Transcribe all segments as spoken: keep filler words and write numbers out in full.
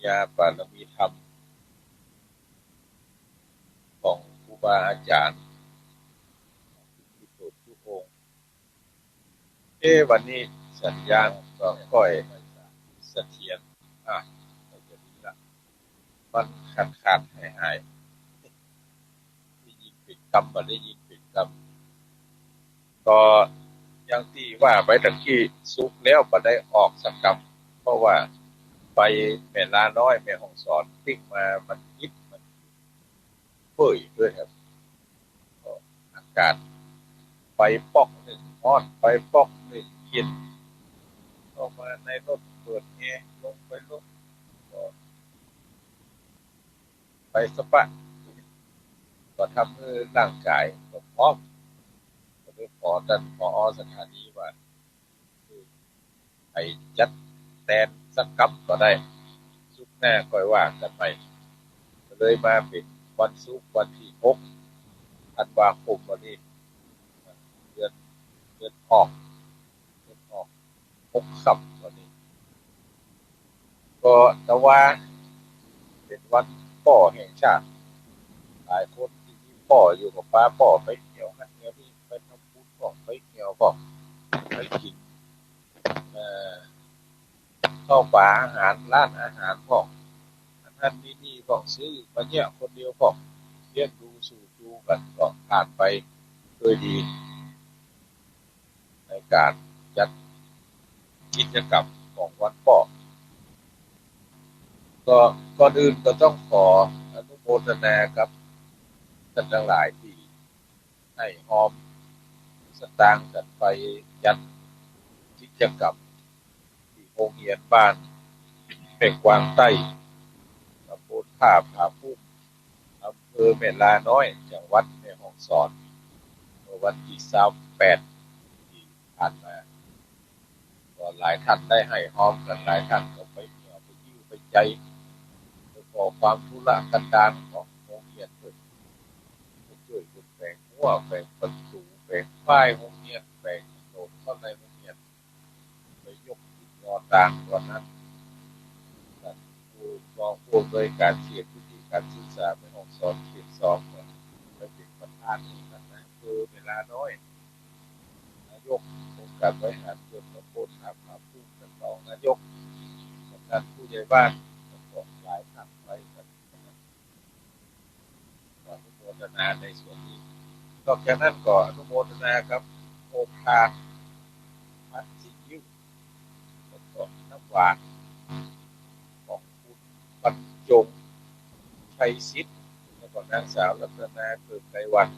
ญาบารมีธรรมของครูบาอาจ๋ารย์ทุกองค์ เอ๊ะ วันนี้สัญญาณก็ค่อยเสถียร อ่ะ ก็จะดีละ มันขาดๆ หายๆ ได้ยินเป๋นกำ บ่ได้ยินเป๋นกำ ก็อย่างตี้ว่าไปตะกี้ สุกแล้วบ่ได้ออกสักกำ เพราะว่าไฟแม่ลาน้อย แม่ฮ่องสอน ติ๊กมา มันอิด มันเปื่อยด้วยครับ ก็อากาศ ไปป๊อกนึ่งฮ้อน ไปป๊อกนึ่งเย็น เข้ามาในรถเปิดแอร์ ลงไปรถ ก็ไปสปะ ก็ทำหื้อร่างก๋ายก็พร้อม ก็เลยขอต้าน ผอ.สถานีว่า หื้อไปจัดแตนสักกำก็ได้ สุกร์หน้าค่อยว่ากั๋นใหม่ ก็เลยมาเป๋นวันสุกร์วันตี้หกธันวาคม วันนี้ เดือน เดือนออก เดือนออก หกค่ำวันนี้ ก็แต่ว่าเป๋นวันป้อแห่งชาติ หลายคนตี้มีป้ออยู่ก็ปาป้อไปเที่ยวหั้นเที่ยวนี่ ไปทำบุญพ่อง ไปเที่ยวพ่อง ไปกิ๋น เอ่อ ข้าวป๋าอาหาร ร้านอาหารพ่อง อันนั้นมีนี่พ่อง ซื้อมาเยียะคนเดียวพ่อง เลี้ยงดูสู่จูกั๋น ก็ผ่านไปด้วยดี ในก๋านจัดกิจกรรมของวันป้อ ก็ก่อนอื่นก็ต้องขออนุโมทนากับต้านตังหลายตี้ ไห้ฮอมสตางค์กั๋นไปจัดกิจกรรมตี้โฮงเฮียนบ้านแม่กวางใต้ ตำบลท่าผาภูมิ อำเภอแม่ลาน้อย จังหวัดแม่ฮ่องสอน เมื่อวันตี้ซาวแปดตี้ผ่านมา ก็หลายต้านได้ไห้ฮอมกั๋น หลายต้านก็ไปเหี่ยว ไปยิ้ว ไปใจ๋ แล้วก็ความทุรกันดารของโฮงเฮียนเปิ้น ไปจ้วยเปิ้นแป๋งฮั้ว แป๋งประตู๋ แป๋งป้ายโฮงเฮียน แป๋งถนนเข้าในโฮงเฮียน ไปยกหินยอตางวันนั้น ต้านผู้ รองผู้อำนวยก๋านเขตพื้นตี้ก๋านศึกษาแม่ฮ่องสอนเขตสอง ก็ไปเป๋นประธาน ต้านนายอำเภอแม่ลาน้อย นายกองค์ก๋านบริหารส่วนตำบลท่าผาภูมิ ต้านรองนายก กำนันผู้ใหญ่บ้าน แล้วก็หลายต้านไปกั๋น ขออนุโมทนาในส่วนนี้ นอกจากนั้นก็อนุโมทนากับโฮงทานผัดซีอิ๊ว แล้วก็น้ำหวานของคุณบรรจงชัยสิทธิ์ แล้วก็นางสาวรัตนาเกิดไกรวรรณ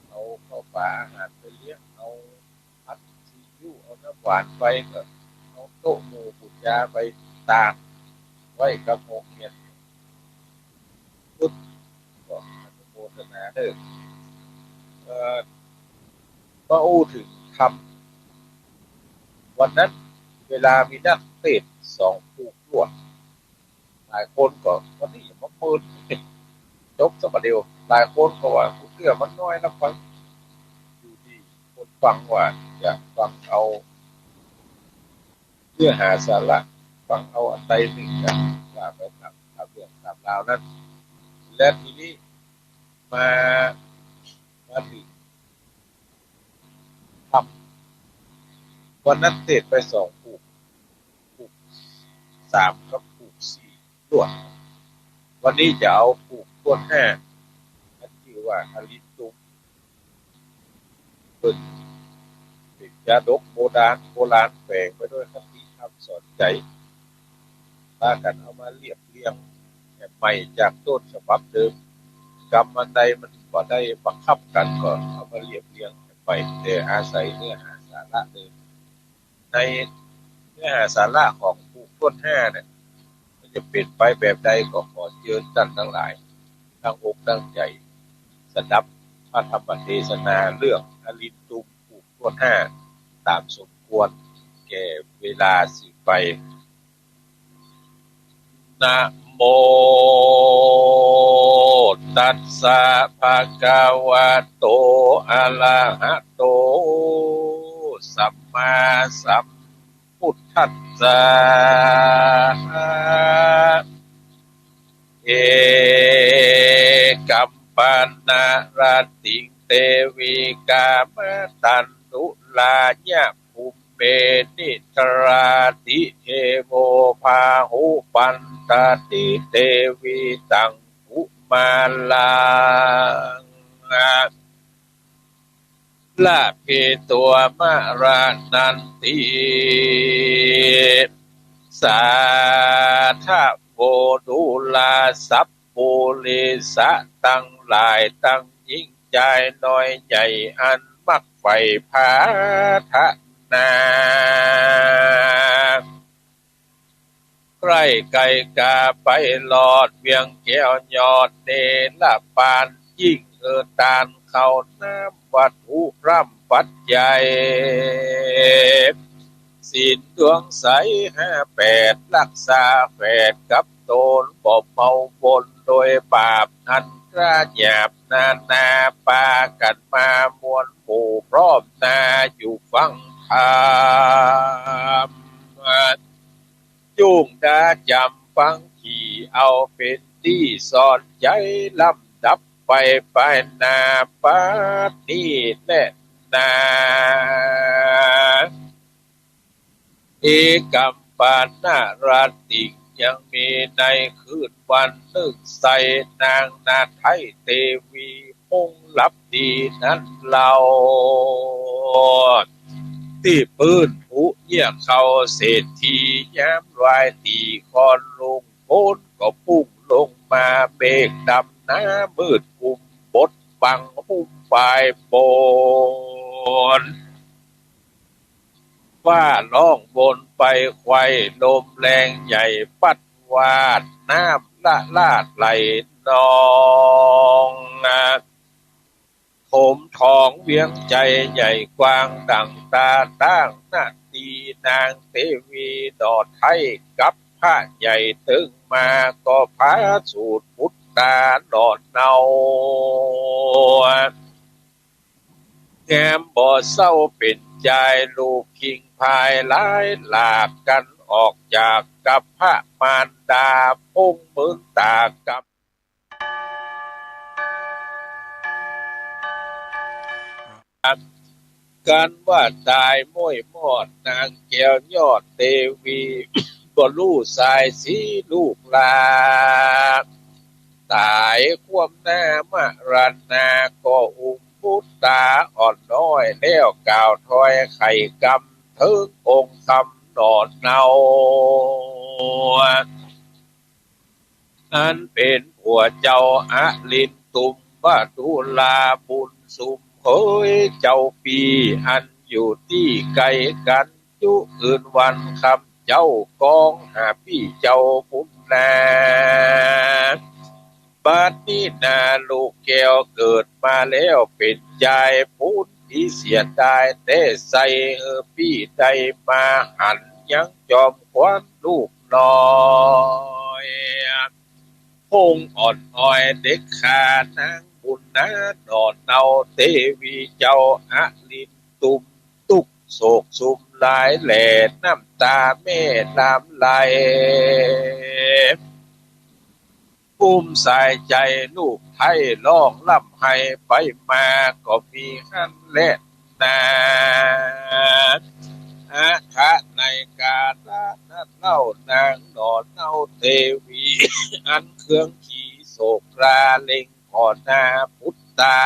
เอาข้าวป๋าอาหารไปเลี้ยง เอา ผัดซีอิ๊ว เอาน้ำหวานไป ก็เอาโต๊ะหมู่ปู๋จาไปตางไว้กับโฮงเฮียนพุทธ ก็อนุโมทนาเน้อ เอ่อ มาอู้เถิงธรรม วันนั้นเวลามีนักเตสน์สองผูกลวด หลายคนก็ วันนี้มาเปิด จบซะบ่าเดี่ยว หลายคนก็ว่า กูเตื้อมันน้อยนักฟัง อยู่ตี้คนฟังว่าจะฟังเอาเนื้อหาสาระ ฟังเอาอันใดนึ่งกั๋น ว่าไปต๋าม ต๋ามเรื่องต๋ามราวนั้น และทีนี้มา มาเถิงธรรม วันนั้นเตสน์ไปสองผูก ผูกสามกับผูกสี่ลวด วันนี้จะเอาผูกถ้วนห้า อันจื้อว่าอลินตุม เปิ้นเป๋นจาดกโบราณ โบราณแฝงไปด้วยคติธรรมสอนใจ๋ ปากั๋นเอามาเรียบเรียงแหมใหม่จากต้นฉบับเดิม กำอันใดมันบ่ได้บังคับกั๋นก็เอามาเรียบเรียงแหมใหม่ แต่อาศัยเนื้อหาสาระเดิม ในเนื้อหาสาระของผูกถ้วนห้าเนี่ย มันจะเป๋นไปแบบใดก็ขอเจิญต้านตังหลาย ตั้งอกตั้งใจ๋ สดับพระธรรมเตสนาเรื่องอลินตุมผูกถ้วนห้า ต๋ามสมควรแก่เวลาสืบไป นะโม ตัสสะ ภะคะวะโต อะระหะโต สัมมาสัม พุทธัสสะ เอกัมปะนะรัตติง เตวี กามะตันตุลายะ ภุมเม นิทราติ เทโว พาหุปันตะติ เตวี ตัง กุมารัง ละเพตัว มะระนันติ สาธะโว ดูรา สัพปุริสะ ตังหลายตังญิงจายน้อยใหญ่ อันมักใฝ่ผาถนา ใคร่ไกลก๋าไปลอด เวียงแก้วยอดเนรปาน ยิ่งหื้อตานข้าวน้ำวัตถุพร่ำปัจจัย ศีลดวงใสห้าแปด รักษาแฝดกับตน บ่เมาวนโดยบาปอันกล้าหยาบนานา ปากั๋นมามวลหมู่พร้อมหน้าอยู่ฟังธรรม จุ่งดาจ๋ำฟังถี่ เอาเป๋นตี้สอนใจ๋ ลำดับไปไปหน้า บัดนี้แลนา เอกัมปะนะรัตติง ยังมีในคืนวันนึ่งไส้ นางนาไทเตวี คงหลับดีนั้นเล่า ตี้ปื้นผู้เยียะเข้าเศรษฐี ยามวายตี๋คอนลุง ฝนก็ปุ้งลงมา เมฆดำหนามืดคลุม บดบังหุ้มปายฝน ฟ้าร้องวนไปไขว่ ลมแรงใหญ่ปั๊ดวาด น้ำละลาดไหลนอง ถมทองเวียงใจ๋ใหญ่กว้างดั่งต๋าตั้ง นาตีนางเตวีหน่อไท้ กับพระใหญ่ตึงมา ก็ผาสูตรปุตตาหน่อเนา แง้มบ่เศร้าเป๋นจาย ลูกคิงพายหลายหลากกั๋น ออกจากกัพพะมารดา พุ้งมึนต๋ากำ กั๋นว่าต๋ายม้วยมอด นางแก้วยอดเตวี บ่ฮู้สายสีลูกหลา ต๋ายคว่ำหน้ามรณา ก็อุ้มปุตตาอ่อนน้อย แล้วกล่าวถ้อยไขกำ เถิงองค์ธรรมหน่อเนา อันเป๋นผัวเจ้าอลินตุมวะ ดูราบุญสุมเหยเจ้าปี้ อันอยู่ตี้ไกลกั๋น จุคืนวันค่ำเจ๊ากอง หาปี้เจ้าบุญนา บัดนี้นาลูกแก้วเกิดมาแล้วเป๋นจาย บุญดีเสียดายแต๊ไส้ หื้อปี้ได้มาหัน ยังจอมขวัญลูกน้อย คงอ่อนน้อยเด็กขานางบุญนา หน่อเนาเตวีเจ้าอลินตุม ตุ๊กข์โศกสุมหลายแหล่ น้ำต๋าแม่หลามไหล อุ้มสายใจ๋ลูกไท้ ฮ้องร่ำไห้ไปมา ก็มีหั้นแลนา อะถะในกาละนั้นเล่า นางหน่อเนาเตวี อันเคืองขี้โศกราเล็งผ่อหน้าปุตตา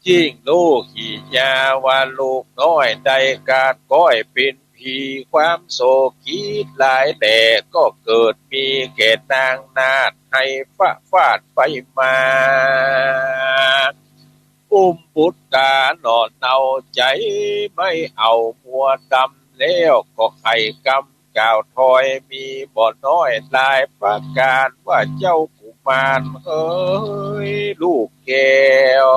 ยิ่งฮู้ขี้ยาว่าลูกน้อยได้กาดก้อยเป๋นผี ความโศกขีดหลายแหล่ ก็เกิดมีแก่นางนาฏ ไห้ฟะฟาดไปมา อุ้มปุตตาหน่อเนาใจ๋ไม่เอามัวดำ แล้วก็ไขกำ กล่าวถ้อยมีบ่น้อยหลายประก๋าน ว่าเจ้ากุมารเหยลูกแก้ว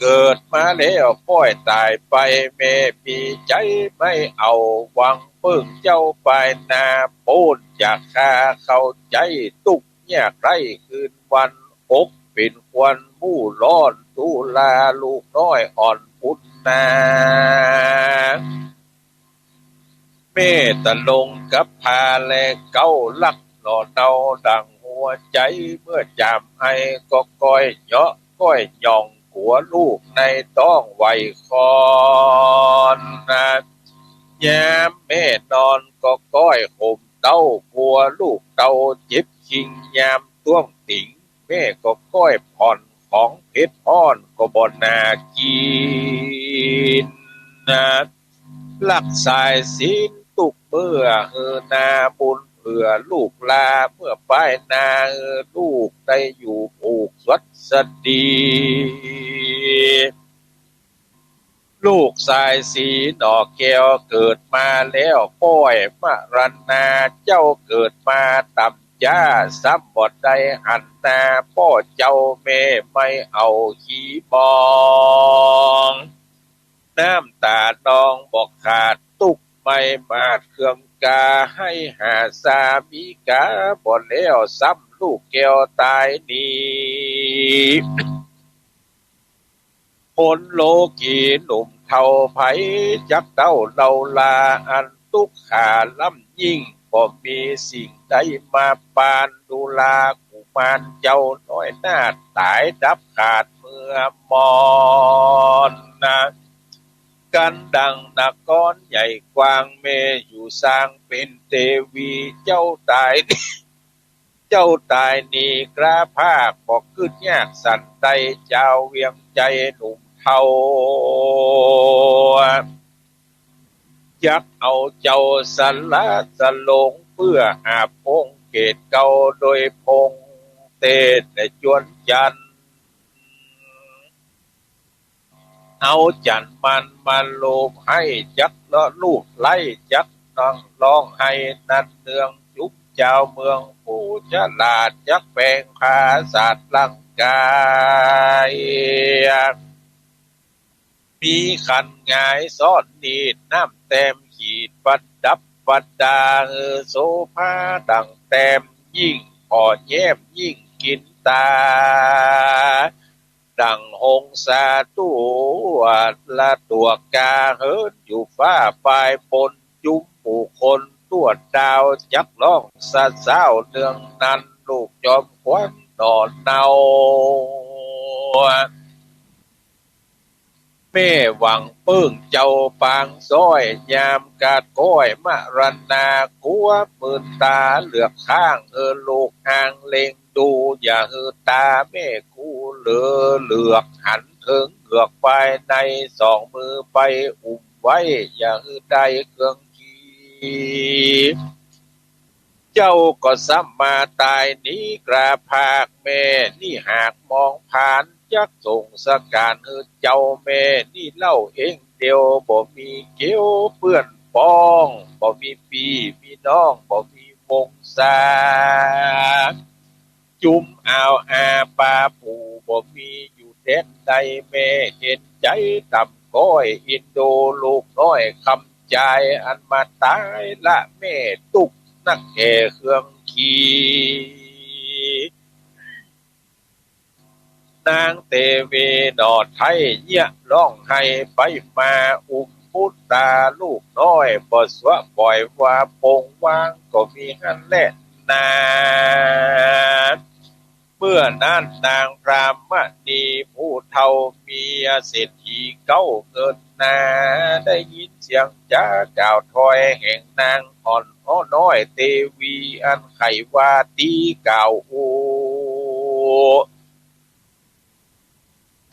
เกิดมาแล้วป้อยต๋ายไป แม่มีใจ๋ไม่เอา หวังเปิ้งเจ้าปายหน้า ป๊นจากข้าเข้าใจ๋ตุ๊กข์ยากไร้คืนวัน อกเป๋นควันมู่ร้อน ดูราลูกน้อยอ่อน ปุ้นนา แม่ตะลงกับผาแลเก๊า รักหน่อเนาดั่งหัวใจ๋ เมื่อจ๋ามไอก็ก้อยเหยาะก้อยหย่อง กั๋วลูกในต๊องไหวคลอนนา ยามแม่นอนก็ก้อยข่มเต๊า กั๋วลูกเตาเจ็บคิง ยามต้วงติ๋ง แม่ก็ก้อยผ่อน ของเผ็ดฮ้อนก็บ่น่ากิ๋นนา รักสายศีลตุ๊กเมื่อ หื้อนาบุญเผื่อลูกหลาน เมื่อปายหน้าหื้อลูกได้อยู่ผูกสัตย์ดี ลูกสายศรีหน่อแก้ว เกิดมาแล้วป้อยมรณา เจ้าเกิดมาต่ำจ๊า ซ้ำบ่ได้หันหน้าป้อเจ้า แม่ไม่เอาขี้มอง น้ำต๋านองบ่ขาด ตุ๊กไม่มาดเคืองกา หื้อหาสามีก๋าบ่แล้ว ซ้ำลูกแก้วต๋ายหนี คนโลกีหนุ่มเฒ่าใผจักเต้าเลาลา อันตุ๊กขาล้ำยิ่ง บ่มีสิ่งใดมาปาน ดูรากุมารเจ้าน้อยนาฏ ต๋ายดับขาดเมื่อมอญนา กันดังนครใหญ่กว้าง แม่อยู่สร้างเป๋นเตวี เจ้าต๋าย เจ้าต๋ายหนีกล้าพาก บ่กึ๊ดยากสันใด จาวเวียงใจ๋หนุ่มเฒ่า จักเอาเจ้าสละสลง เปื้ออาบองค์เกศเก่า โดยพงเตศและจวนจันทร์ เอาจั๋นมันมาลูบไห้ จักเลาะลูบไล้ จักนั่งฮ้องไห้ นั่นเนืองจุ๊มจาวเมืองผู้ฉลาด จักแป๋งผาสาดร่างก๋าย มีขันหงายซ้อนนีด น้ำแต้มขีดประดับประดา หื้อโสภาดั่งแต้มยิ่ง ผ่อแย้มยิ่งกิ๋นต๋า ดั่งหงสาตั๋วละตั๋วกา เหินอยู่ฟ้าปายบน จุ๊มหมู่คนตั๋วดาว จักฮ้องสะเซ้าเนืองนั้น ลูกจอมขวัญหน่อเนา แม่หวังเปิ้งเจ้าปางซ้อย ยามกาดก้อยมรณา กั๋วมื่นต๋าเหลือกข้าง หื้อลูกห่างเล็งดู อย่าหื้อต๋าแม่กู้เหลือเหลือก หันเถิงเหงือกปายใน สองมือไปอุ้มไว้ อย่าหื้อได้เคืองขี เจ้าก็ซ้ำมาต๋ายหนีกล้าพาก แม่นี่หากมองผ่าน จักส่งสการหื้อเจ้า แม่นี่เล่าเองเดียว บ่มีเกี้ยวเปื้อนปอง บ่มีปี้มีน้อง บ่มีวงศา จุ๊มอ่าวอาปาปู่ บ่มีอยู่แดนใด แม่เห็นใจ๋ต่ำก้อย อินดูลูกน้อยคำจาย อันมาต๋ายละแม่ตุ๊กนักแก่เคืองขี นางเตวีหน่อไท้เยียะฮ้องไห้ไปมา อุ้มปุตตาลูกน้อย บ่สัวปล่อยว่าปงวาง ก็มีหั้นแลนา เมื่อนั้นนางพรามณีผู้เฒ่า เมียเศรษฐีเก๊าเงินนา ได้ยินเสียงจ๋ากล่าวถ้อยแห่งนางอ่อนอ้อน้อยเตวี อันใค่ว่าตี้กล่าวอู้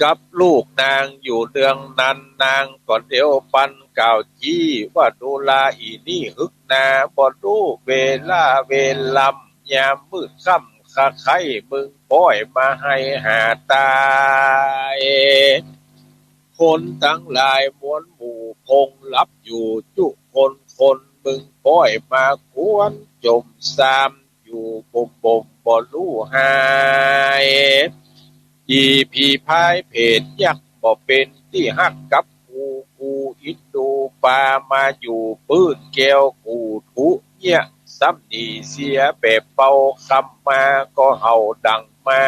กับลูกนางอยู่เดืองนั้น นางก็เดียวปันกล่าวจี้ว่า ดูราอี่นี่ฮึกนา บ่ฮู้เวลาเวลำ ยามมืดค่ำคะใค่มึงป้อยมาหื้อหาต๋าย คนตังหลายมวลหมู่พงหลับอยู่จุคนคน มึงป้อยมากวนจมซาม อยู่บ่มบ่มบ่ฮู้หาย อีผีพายเผดยักษ์บ่เป๋นตี้ฮักกับกู กูอินดูปามาอยู่ปื้นแก้วกูทุเยียะ ซ้ำหนีเสียแบบเป่า ค่ำมาก็เห่าดังหมา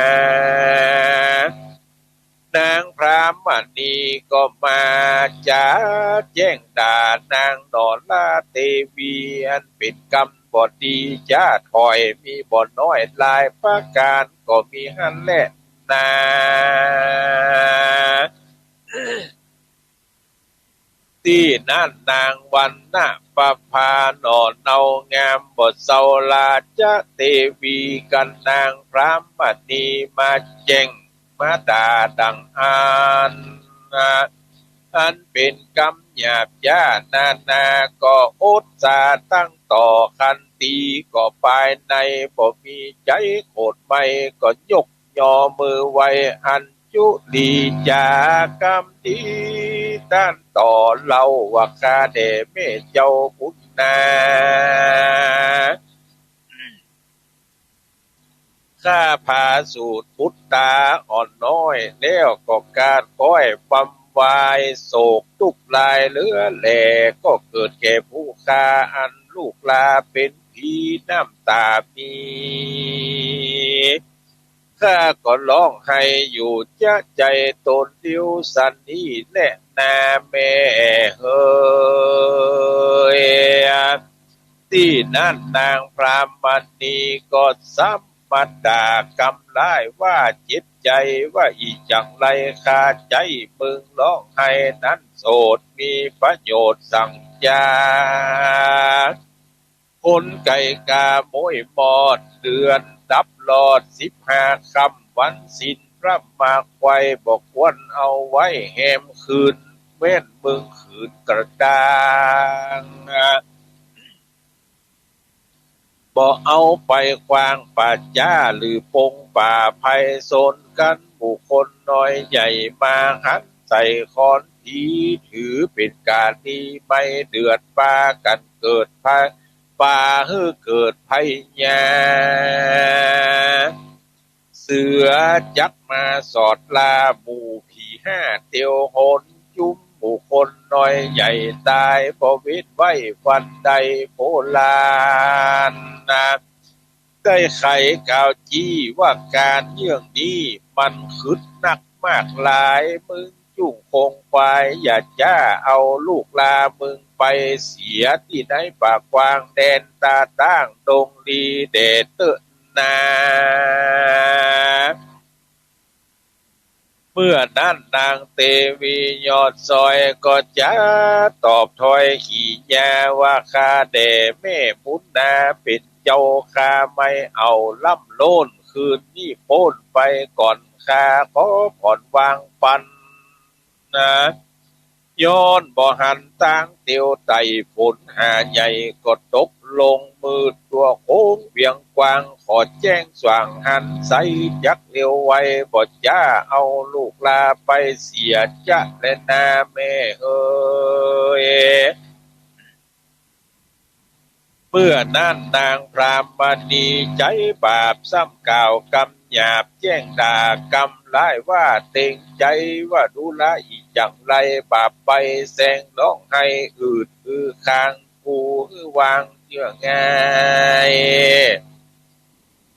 นางพรามณีก็มาจ๋าแจ้งด่านางหนอราเตวี อันเป๋นกำบ่ดีจ๋าถ้อย มีบ่น้อยหลายประก๋าน ก็มีหั้นแหละนา ตี้นั้นนางวรรณประภาหนอเนา งามบ่เซา ราชเตวีกับนางพรามณีมาแจ้ง มาด่าดังอั้น อันเป๋นกำหยาบจ๊านานา ก็อดสาตั้งต่อ คันตีก็ปายใน บ่มีใจ๋โขดไหม้ ก็ยกยอมือไหว้ อัญจุลีจ๋ากำดีต้านต่อเล่า ว่าข้าแด่แม่เจ้าบุญนา ข้าผาสูติบุตรต๋าอ่อนน้อยแล้ว ก็กราบไหว้วำวาย โศกตุ๊กข์ลายเหลือแหล่ ก็เกิดแก่ผู้ข้า อันลูกลาเป๋นผีน้ำต๋ามี ข้าก็ฮ้องไห้อยู่จ๊ะใจ๋ต๋นเดียวสันนี้แหละนาแม่เหย ตี้นั้นนางพรามณีก็ซ้ำมาด่ากำร้ายว่าเจ็บใจ๋ ว่าอี้จั่งไร ข้าใจ๋มึงฮ้องไห้นั้นโสด มีประโยชน์สังจ๋า คนไก่กาม้วยมอด เดือนดับรอดสิบห้าค่ำ วันศีลพระมาไขว่ บ่ควรเอาไว้แฮมคืน แม้นมึงขืนกระด้าง บ่เอาไปขว้างป่าจ๊า หรือปงป่าไพร สนกั๋นหมู่คนน้อยใหญ่ มาหันใส่ค้อนตี ถือเป๋นก๋าดีไม่เดือด ปากั๋นเกิดไพร่ ปาหื้อเกิดไพร่ยา เสือจักมาสอดล่า หมู่ผีห้าเตียวหน จุมหมู่คนน้อยใหญ่ต๋าย บ่เว้นไว้วันใด โบราณนา ได้ไขกล่าวจี้ว่าก๋านเยื่องนี้ มันขึดนักมากหลาย มึงจุ่งคงควาย อย่าจ๊าเอาลูกลามึงไปเสีย ตี้ในป่ากว้างแดนตาตั้ง ดงลีแด่เต๊อะ นา เมื่อนั้นนางเตวียอดซอยก็จะตอบถ้อยขีญาว่า ข้าแด่แม่บุญนาเป๋นเจ้า ข้าไม่เอาล้ำโล้น คืนนี้ป๊นไปก่อน ข้าขอผ่อนวางปัน นะ ย้อนบ่หันตางเตียวไต่ ฝนหาใหญ่ก็ตกลงมืด ตั๋วโขงเวียงกว้าง ขอแจ้งสว่างหันใส จักเร็วไว บ่จ๊าเอาลูกลาไปเสียจ๊ะแลนาแม่เอ๋ย เมื่อนั้นนางพรามณีใจ๋บาป ซ้ำกล่าวกำหยาบ แจ้งด่ากำร้ายว่า เต็งใจ๋ว่าดูราอี้จั่งไร บาปไปแสงฮ้องไห้ อืดอือคาง กูหื้อวางเยื่อง่าย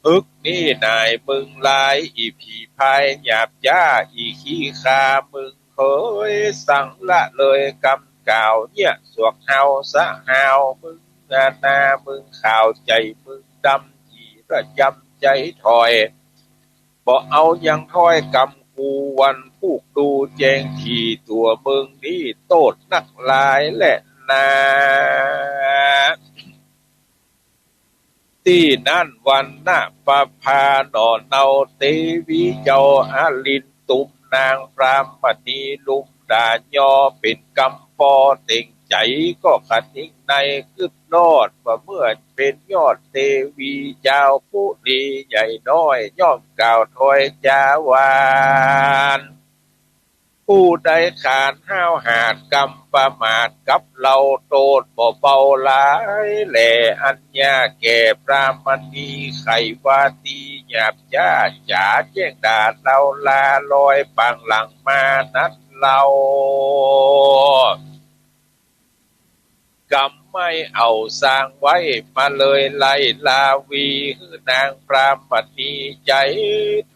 ฮึกนี้หน่ายมึงหลาย อี้ผีพายหยาบจ๊า อี้ขี้ข้ามึงเขย สังละเลยกำกล่าวเยียะ สวกฮาวสะฮาวมึง นานามึงขาว ใจ๋มึงดำ อี้ระยำใจ๋ถ้อย บ่เอายังถ้อยกำกู วันพูกดูแจ้งถี่ ตั๋วมึงนี้โต้ษนักหลายแลนา ตี้นั้นวรรณประภาหน่อเนา เตวีเจ้าอลินตุม นางพรามณีลุมด่ายอ เป๋นกำปอเต็งใจ๋ ก็คะนิงในกึ๊ดรอด ว่าเมื่อเป๋นยอดเตวี จาวปุรีใหญ่น้อย ย่อมกล่าวถ้อยจ๋าหวาน ผู้ใดขานห้าวหาญกำประมาทกับเฮา โต้ษบ่เบาหลายแล อัญญาแก่พรามณี ใค่ว่าตี้หยาบจ๊าจ๋า แจ้งด่าเฮาลาลอย ปางหลังมานั้นเฮา กำ ไม่เอาสร้างไว้มาเลยไล่ลาวี หื้อนางพรามณีใจ๋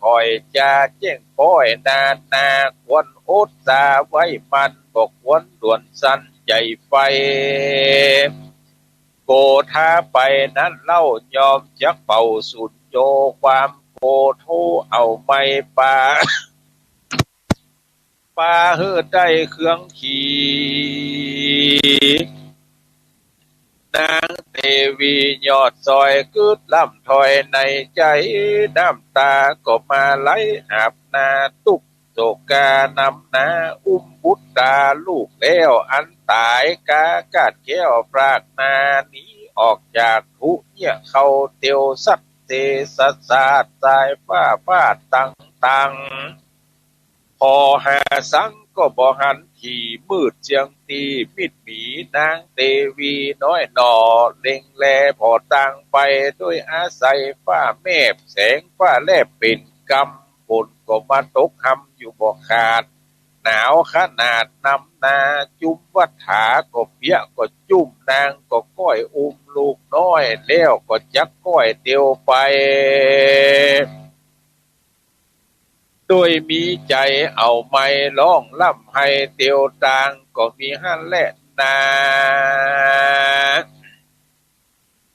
ถ้อยจ๋าแจ้งป๊อยนานา ควรอดสาไว้มัน บ่ควรด่วนสันใจ๋ไฟ โกธาไปนั้นเล่า ยอมจักเป่าสุญโญ ความโกโธเอาไม้ปา ปาหื้อได้เครื่องขี่ นางเตวียอดซอยกึ๊ดล่ำถ้อยในใจ๋ น้ำตาก็มาไหลอาบหน้า ตุ๊กข์โศกานำหน้า อุ้มบุตราลูกแล้วอันต๋าย กาก้านแก้วพรากนา หนีออกจากหุเยียะเข้าเตียวสัตว์ เตสะสาดสายฟ้าฟาดตังตัง ผ่อหาสังก็บ่หัน ตี้มืดเสี้ยงตี้มิดหมี นางเตวีน้อยหน่อ เล็งแลผ่อตางไป โดยอาศัยฟ้าแมบ แสงฟ้าแลบเป๋นกำ ฝนก็มาตกฮำอยู่บ่ขาด หนาวขนาดนำนา จุมวัฏฐาก็เปียะก็จุ้ม นางก็ก้อยอุ้มลูกน้อย แล้วก็จักก้อยเตียวไป โดยมีใจ๋เอาไม้ฮ้องร่ำไห้เตียวตาง ก็มีหั้นแลนา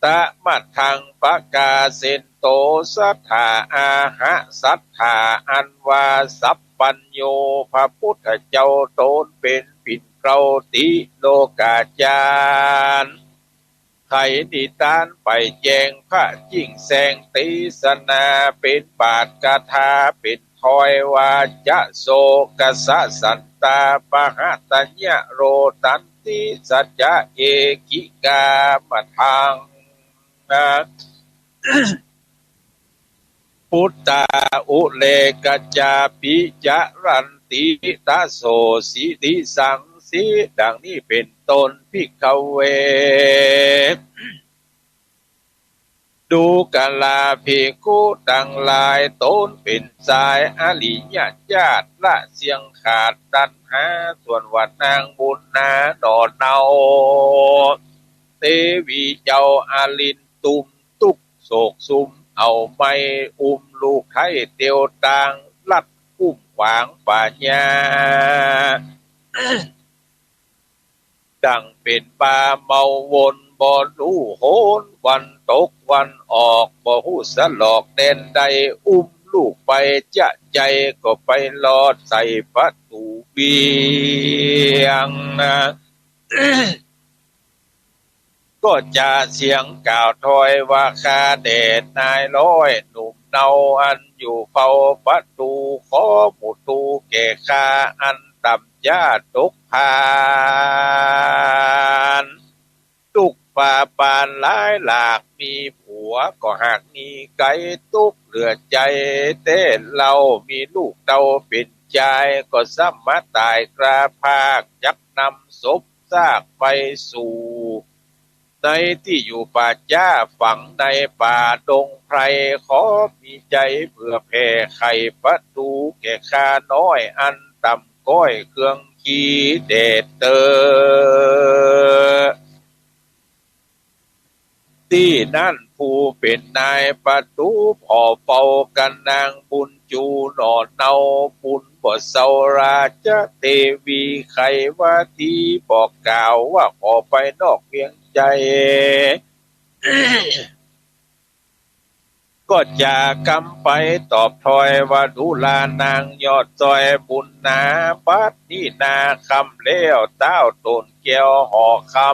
ตะมะทังปะกาเสนโต สัตถาอาหะ สัตถาอันว่าสัพพัญญู พระพุทธเจ้าต๋นเป๋นปิ่นเกล้าติโลกาจารย์ ไขนิทานไปแจ้งพระjinghแสง เตสนาเป๋นบาทกถาเป๋นถ้อยว่า จะโสกะสะสันตาปะหะตะเยียะ โรตันติสัจจะเอกิกามะทัง นะ ปุตตาอุเลกะจาปิ จะรันติตะโสสิริสังสิ ดังนี้เป๋นต้น ภิกขเว ดูกราภิกขุตังหลาย ต๋นเป๋นจายอริยญาติ ละเสี้ยงขาดตัณหา ส่วนว่านางบุญนาหน่อเนา เตวีเจ้าอรินตุม ตุ๊กข์โศกซุม เอาไม้อุ้มลูกไท้เตียวตาง ลัดกุ้มขวางป่าหญ้า ดั่งเป๋นปลาเมาวน บ่ฮู้หนวันตกวันออก บ่ฮู้สะหลอกแดนใด อุ้มลูกไปจะใจ๋ ก็ไปลอดใส่ประตู๋เวียงนะ ก็จะเสียงกล่าวถ้อยว่า ข้าแด่นายร้อยหนุ่มเนา อันอยู่เฝ้าประตู๋ ขอหมู่ทูแก่ข้า อันต่ำจ๊าตกพาน ตุ๊กข์ฝ่าปานหลายหลาก มีผัวก็หากหนีไก๋ ตุ๊กข์เหลือใจ๋แต๊เล่า มีลูกเต้าเป๋นจาย ก็ซ้ำมาต๋ายกล้าพาก จักนำศพ ซากไปสู่ ในตี้อยู่ป่าจ๊า ฝังในป่าดงไพร ขอมีใจ๋เผื่อแผ่ ไขประตู๋แก่ข้าน้อย อันต่ำก้อยเครื่องขี่แด่เต๊อะ ตี้นั้นผู้เป๋นนายประตู๋ ผ่อเฝ้ากั๋นนางบุญจู๋หน่อเนา บุญบ่เซา ราชเตวีไขว่าตี้ บอกกล่าวว่าขอไปนอกเวียงใจ๋ ก็จะกำไปตอบถ้อยว่า ดูรานางยอดซอยบุญนา บัดนี้นาค่ำแล้ว เต๊าโตนแก้วหอคำ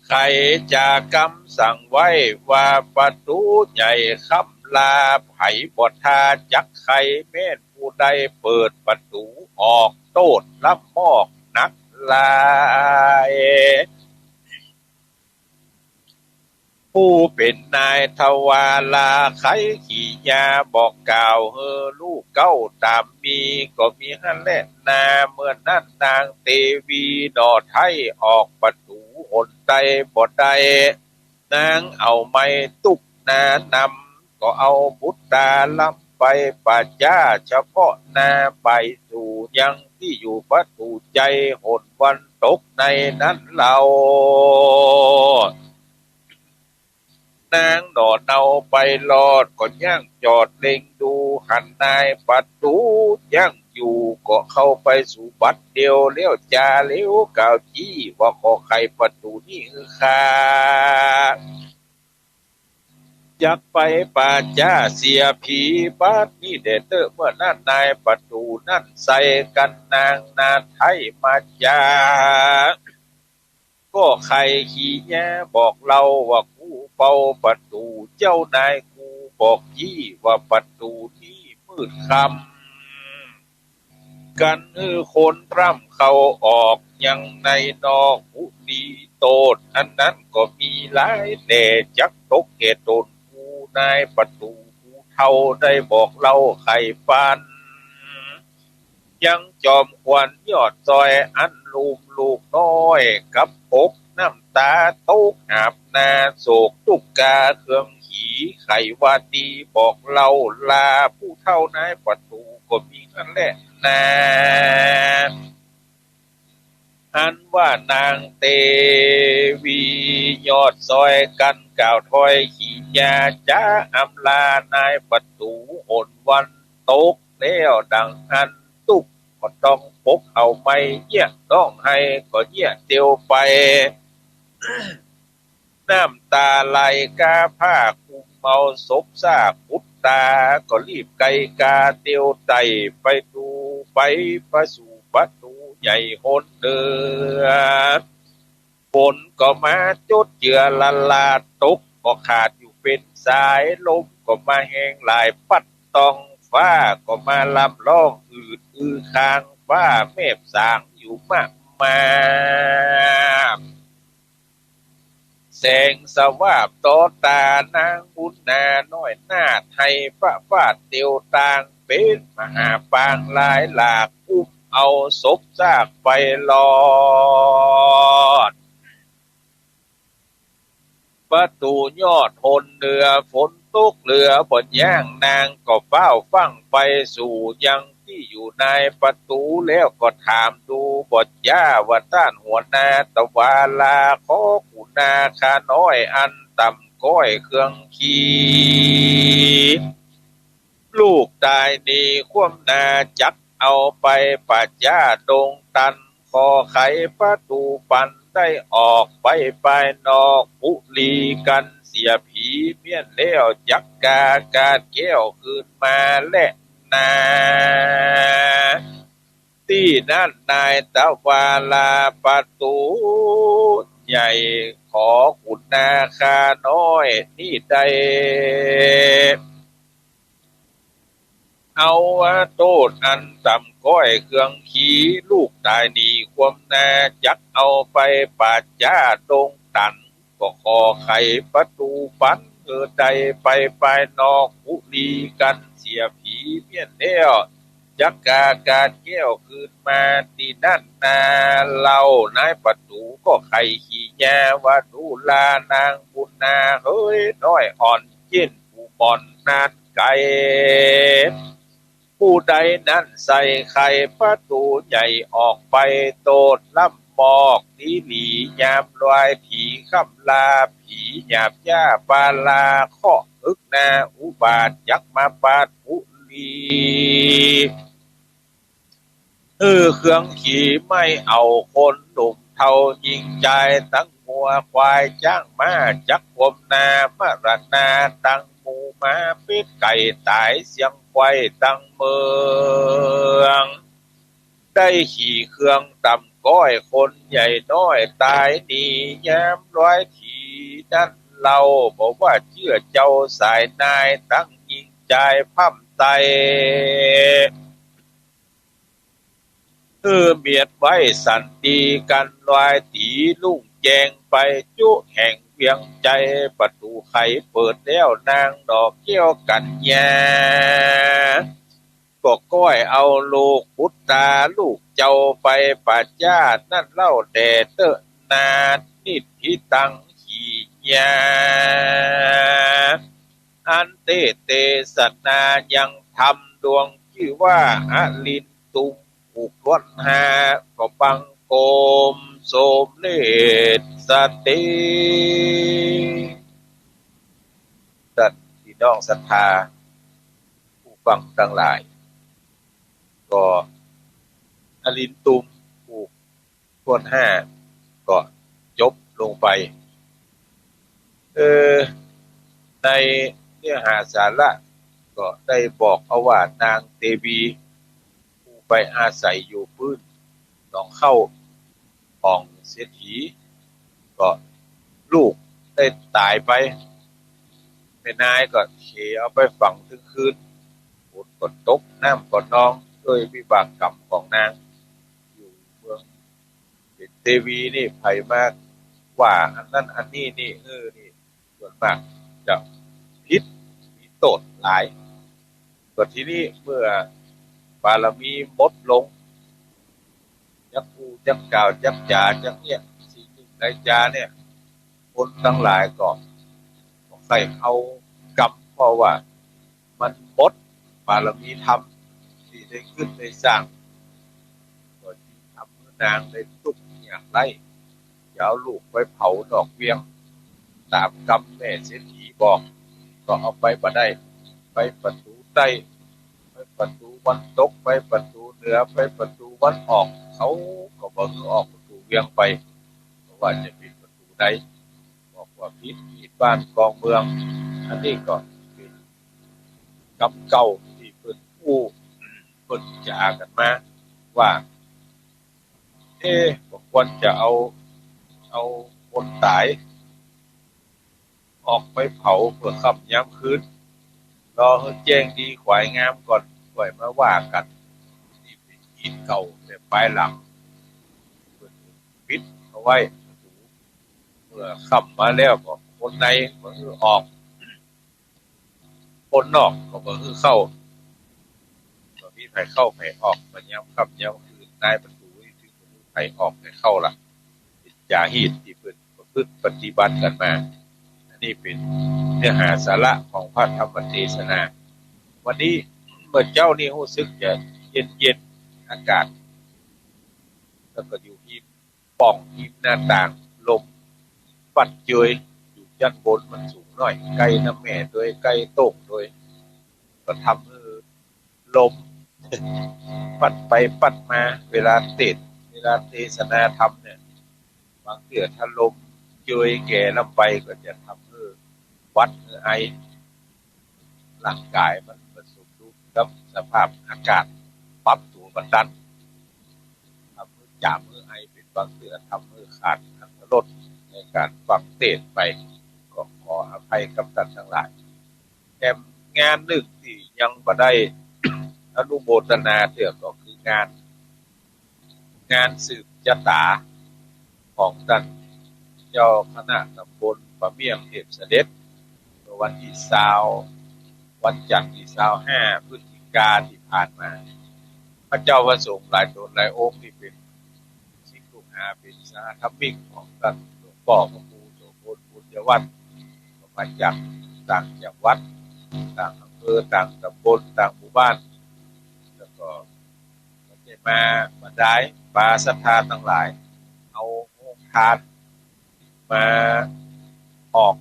ไขจะกำสั่งไว้ว่า ประตู๋ใหญ่ค่ำลา ใผบ่ทาจักไข แม่นผู้ใดเปิดประตู๋ออก โต้ษล้ำมอกหนักหลาย ผู้เป๋นนายทวารา ไขขี่ยาบอกกล่าวหื้อลูกเก๊าต๋ามมี ก็มีหั้นแลนา เมื่อนั้นนางเตวีหน่อไท้ ออกประตู๋หนใดบ่ได้ นางเอาไม้ตุ๊บหน้านำ ก็เอาบุตราลำ ไปป่าจ๊าเฉพาะหน้าไปสู่ยังตี้อยู่ประตู๋ใจ๋ หนวันตกในนั้นเล่า นางหน่อเนาไปรอดก็ยังจอดเล็งดู หันนายประตู๋ยังอยู่ ก็เข้าไปสู่บัดเดียว แล้วจ๋าเร็วกล่าวจี้ว่า ขอไขประตู๋นี้หื้อข้า จักไปป่าจ๊าเสียผี บัดนี้แด่เต๊อะ เมื่อนั้นนายประตู๋นั้นใส่กั๋นนางนาไท้มาจ๋า ก็ใค่ขี้เยียะบอกเล่าว่า กูเป่าประตู๋ เจ้านายกูบอกจี้ว่า ประตู๋นี้มืดค่ำ กันหื้อคนพร่ำเข้าออกยังในนอกบุรี โต้ษอันนั้นก็มีหลาย แต่จักตกแก่ต๋นกู นายประตู๋กูเฒ่าได้บอกเล่าไขปัน ยังจอมขวัญยอดซอยอันลุ่มลูกน้อย กับปกน้ำต๋าตกอาบหน้า โศกตุ๊กกาเคืองขี ไขว่าดีบอกเล่าลา ผู้เฒ่านายประตู๋ก็มีนั้นแหละนา อันว่านางเตวียอดซอยกั๋นกล่าวถ้อยขี้เยียะจ๋าอำลานายประตู๋ หนวันตกแล้วดังอั้น ตุ๊กข์ก็ต้องปกเอาไม้เยียะ ฮ้องไห้ก็เยียะเตียวไป น้ำต๋าไหลกาผ้าคลุมเอาศพซากปุตต๋า ก็รีบไกกาเตียวไต่ไปดู ไปประสู่ประตู๋ใหญ่หนเหนือ ฝนก็มาจดเจือละลา ตกก็ขาดอยู่เป๋นสาย ลมก็มาแฮงหลาย ปั๊ดต้องฟ้าก็มาลำร้องอืดอือคาง ฟ้าแมบสางอยู่มากมาย แสงสวาบต่อต๋านางบุญนาน้อยนาฏ ไห้ฟ้าฟาดเตียวต่าง เป๋นมหาปางหลายหลาก อุ้มเอาศพซากไปรอด ประตู๋ยอดหนเหนือ ฝนตกเหลือบ่ย่าง นางก็ฟ้าวฟั่งไปสู่ยังตี้อยู่ในประตู๋ แล้วก็ถามดูบ่จ๋าว่า ต้านหัวหน้าตะวาลา ขอขุนนาข้าน้อยอันต่ำก้อยเคืองขี ลูกต๋ายหนีความนา จักเอาไปป่าจ๊าดงตัน ขอไขประตู๋ปันได้ออกไปปายนอกบุรีกั๋นเสียผีเมี้ยนแล้ว จักกากาดแก้วคืนมาแลนา ตี้นั้นนายตะวาลาประตู๋ใหญ่ ขอขุนนาข้าน้อยนี้ได้ เอาว่าโต้ษอันต่ำก้อยเคืองขี ลูกต๋ายหนีความนา จักเอาไปป่าจ๊าดงตัน ก็ขอไขประตู๋ปันเออได้ไปปายนอกบุรีกั๋นเสียผีเมี้ยนแล้ว จักกากาดแก้วคืนมาตี้นั้นนาเล่า นายประตู๋ก็ไขขี้เยียะว่า ดูลานางบุญนาเหยน้อยอ่อน เจ้นผู้หม่อนนาดไก๋ ผู้ใดนั้นใส่ไขประตู๋ใหญ่ออกไป โต้ษล้ำมอกดีหลี ยามลอยผีค่ำลา ผีหยาบย้าปาลา เคราะห์ฮึกนาอุบาท จักมาปาดบุรี หื้อเคืองขี ไม่เอาคนหนุ่มเฒ่าญิงจาย ตังงัวควายจ๊างม้า จักความนามรณา ตังหมูหมาเป็ดไก่ต๋ายเสี้ยงควายตังเมือง ได้ขี่เครื่องต่ำก้อยคนใหญ่น้อยต๋ายหนี ยามลอยผีนั้นเล่า บ่ว่าเจื้อเจ้าสายนาย ตังญิงจายพร่ำไต้ หื้อเมียดไว้สันติกั๋น ลอยตี๋ลุ่งแจ้งไปจุแห่งเวียงไจ้ ประตู๋ไขเปิดแล้ว นางดอกแก้วกัญญา ก็ก้อยเอาลูกปุตตาลูกเจ้าไปป่าจ๊านั้นเล่าแด่เต๊อะนา นิทธิตัง ขี่ยา อันเต เตสะนายังธรรมดวงจื้อว่าอลินตุม ผูกถ้วนห้า ก็บังคมสมเร็จสะเต สัตว์พี่น้องศรัทธาผู้ฟังตังหลาย ก็อลินตุมผูกถ้วนห้า ก็จบลงไป เออ ในเนื้อหาสาระก็ได้บอกเอาว่านางเตวี ผู้ไปอาศัยอยู่ปื้นหนองข้าวของเศรษฐี ก็ลูกได้ต๋ายไป แม่นายก็เขเอาไปฝังตึงคืน ฝนก็ตก น้ำก็นอง ด้วยวิบากกรรมของนาง อยู่เมือง เป๋นเตวีนี่ ใผมาว่าอันนั้นอันนี้นี่ เออ นี่ ส่วนมากจะผิด มีโต้ษหลาย ก็ทีนี้เมื่อบารมีหมดลง จักอู้จักกล่าวจักจ๋าจักเยียะสิ่งหนึ่งใดจ๋าเนี่ย คนตังหลายก็ ก็ใค่เอากรรม เพราะว่ามันหมดบารมีธรรมตี้ได้กึ๊ดได้สร้าง ก็จึงทำหื้อนางได้ตุ๊กข์ยากไร้ จะเอาลูกไปเผานอกเวียง ต๋ามกำแม่เศรษฐีบอก ก็เอาไปบ่ได้ ไปประตู๋ใต้ ไปประตู๋วันตก ไปประตู๋เหนือ ไปประตู๋วันออก เขาก็บ่หื้อออกประตู๋เวียงไป เพราะว่าจะปิดประตู๋ใด บอกว่าผิดมีดบ้านกองเมือง อันนี้ก็เป๋นกรรมเก่าตี้เปิ้นอู้ เปิ้นจ๋ากั๋นมาว่า เอ๊ะ บ่ควรจะเอา เอาคนต๋ายออกไปเผาเปื้อค่ำยามคืน รอหื้อแจ้งดีขวายงามก่อน ค่อยมาว่ากั๋น นี่เป๋นกิจเก่า แต่ปายหลังเปิ้นปิดเอาไว้ เมื่อค่ำมาแล้วก็คนในบ่หื้อออก คนนอกก็บ่หื้อเข้า บ่มีใผเข้าใผออก บ่ยามค่ำยามคืน นายประตู๋นี่จึงบ่หื้อใผออกใผเข้าละ เป๋นจ๋าฮีตตี้เปิ้นประพฤติปฏิบัติกั๋นมา อันนี้เป๋นเนื้อหาสาระของพระธรรมเตสนา วันนี้เมื่อเจ๊านี่ฮู้สึกจะเย็นๆ อากาศ แล้วก็อยู่ฮิม ป่องฮิมหน้าต่าง ลมปัดเจย อยู่จั้นบนมันสูงหน้อย ใก้น้ำแม่ตวย ใก้โต้งตวย ก็ทำหื้อลมปัดไปปัดมา เวลาเตสน์ เวลาเตสนาธรรมเนี่ย บางเตื้อถ้าลมเจยแก่ล้ำไปก็จะทำหื้อหวัดหื้อไอ ร่างก๋ายมันบ่สมดุลกับสภาพอากาศ ปรับตั๋วบ่ตัน ทำหื้อจ๋ามหื้อไอเป๋นบางเตื้อ ทำหื้อขาดอรรถรสในก๋านฟังเตสน์ไป ก็ขออภัยกับต้านตังหลาย แถมงานนึ่งตี้ยังบ่ได้อนุโมตนาเตื้อก็คืองาน งานสืบจะต๋าของต้านเจ้าคณะต๋ำบลป่าเมี่ยงเทพเสด็จ เมื่อวันตี้ซาว วันจันทร์ตี้ซาวห้าพฤศจิกาตี้ผ่านมา พระเจ้าพระสงฆ์หลายต๋นหลายองค์ตี้เป๋นศิษย์ลูกหา เป๋นสหธรรมิกของต้านหลวงป้อพระครูโสภณปุญญวัฒน์ ก็มาจากต่างจังหวัด ต่างอำเภอ ต่างต๋ำบล ต่างหมู่บ้าน แล้วก็ ก็ได้มาบรรดาปาศรัทธาตังหลาย เอาโฮงทานมาออก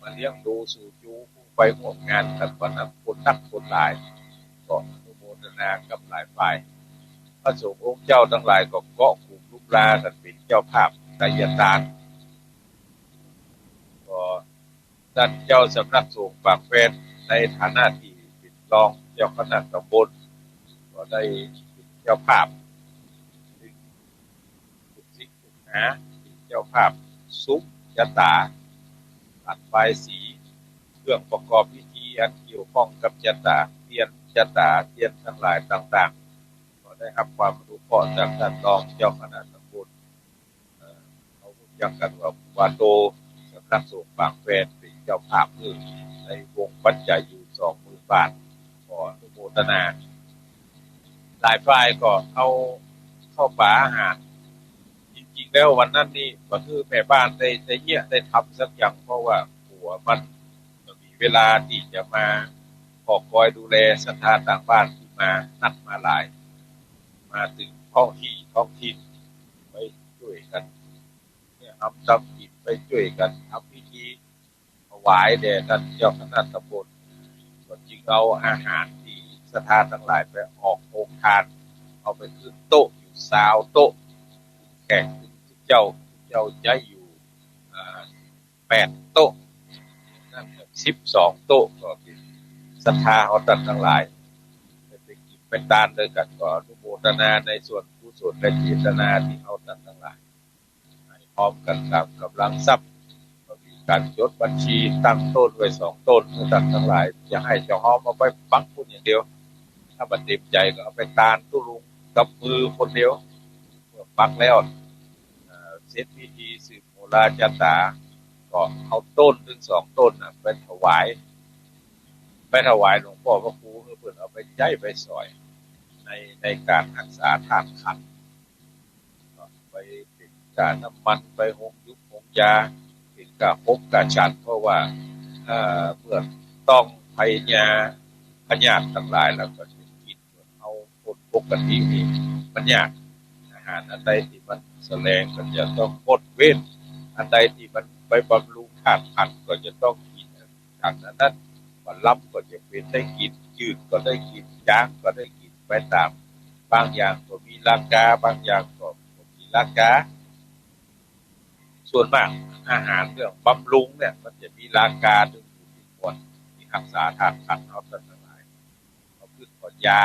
มาเลี้ยงดูสูจูผู้ไปฮ่วมงานกั๋นวันนั้นคนนักคนหลาย ก็อนุโมตนากับหลายฝ่าย พระสงฆ์องค์เจ้าตังหลายก็เกาะกลุ่มลุมลากั๋นเป๋นเจ้าภาพไตยตาน ก็ ต้านเจ้าสำนักสงฆ์ปากแควในฐานะตี้เป๋นรองเจ้าคณะต๋ำบล ก็ได้เป๋นเจ้าภาพ ซึ่งลูกศิษย์ลูกหาเป๋นเจ้าภาพสุบจะต๋า ขันบายสี เครื่องประกอบพิธีอันเกี่ยวข้องกับจะต๋า เตียนจะต๋า เตียนตังหลายต่างๆ ก็ได้ฮับความอนุเคราะห์จากต้านรองเจ้าคณะต๋ำบล เอ่อ เขาฮู้จักกั๋นว่าครูบาโต สำนักสงฆ์ปากแควเป๋นเจ้าภาพหื้อในวงปัจจัยอยู่สองหมื่นบาท ขออนุโมตนา หลายฝ่ายก็เอาข้าวป๋าอาหาร จริงๆ แล้ววันนั้นนี่บ่หื้อแม่บ้านได้ ได้เยียะได้ทำสักอย่าง เพราะว่าหัวมันบ่มี เวลาตี้จะมาขอคอยดูแลศรัทธาตางบ้านตี้มานัดมาหลาย มาเถิงท้องตี้ท้องถิ่น ไปจ้วยกั๋น เนี่ย ทำ ทำกิ๋น ไปจ้วยกั๋นทำพิธี ถวายแด่ต้านเจ้าคณะตำบล ก็จึงเอาอาหารตี้ศรัทธาตังหลายไปออกโฮงตาน เอาไปขึ้นโต๊ะอยู่ซาวโต๊ะ แขกตี้เจ้า ตี้เจ้าใจ๊อยู่ อ่า แปดโต๊ะ นั้นก็สิบสองโต๊ะ ก็เป๋นศรัทธาเฮาต้านตังหลาย ไปกิ๋นไปตานตวยกั๋น ก็อนุโมทนาในส่วนกุศลและเจตนาตี้เฮาต้านตังหลาย ให้พร้อมกั๋นต๋ามก๋ำลังทรัพย์ ก็มีก๋านจดบัญชีตั้งโต๊นไว้สองโต๊น หื้อต้านตังหลาย จะหื้อเจ้าฮอมเอาไปปักปุ้นอย่างเดียว ถ้าบ่เต็มใจ๋ก็เอาไปตานตุ๊ลุงกับมือคนเดียว เมื่อปักแล้ว เอ่อ เสร็จพิธีสืบโหราจาต๋า ก็เอาโต๊นตึงสองโต๊นน่ะไปถวาย ไปถวายหลวงป้อพระครู หื้อเปิ้นเอาไปใจ๊ไปสอย ใน ในก๋านฮักษาธาตุขันธ์ ไปเป๋นก้าน้ำมัน ไปหงยุกหงยา เป๋นก้าขบก้าฉัน เพราะว่า เอ่อ เมื่อต้องไพยา พยาธิตังหลายแล้วก็จะกิ๋น เอาคนปกตินี่มันยาก อาหารอันใดตี้มันแสลงก็จะต้องงดเว้น อันใดตี้มันไปบำรุงธาตุขันธ์ก็จะต้องกิ๋น อย่างนั้น บ่าล้ำก็จะเป๋นได้กิ๋น จืดก็ได้กิ๋น จางก็ได้กิ๋น ไปต๋าม บางอย่างก็มีราคา บางอย่างก็บ่มีราคา ส่วนมากอาหารเรื่องบำรุงเนี่ย มันจะมีราคา ตึงผู้ตี้ควร ตี้ฮักษาธาตุขันธ์เฮาต้านตังหลาย เอาขึ้นก่อนยา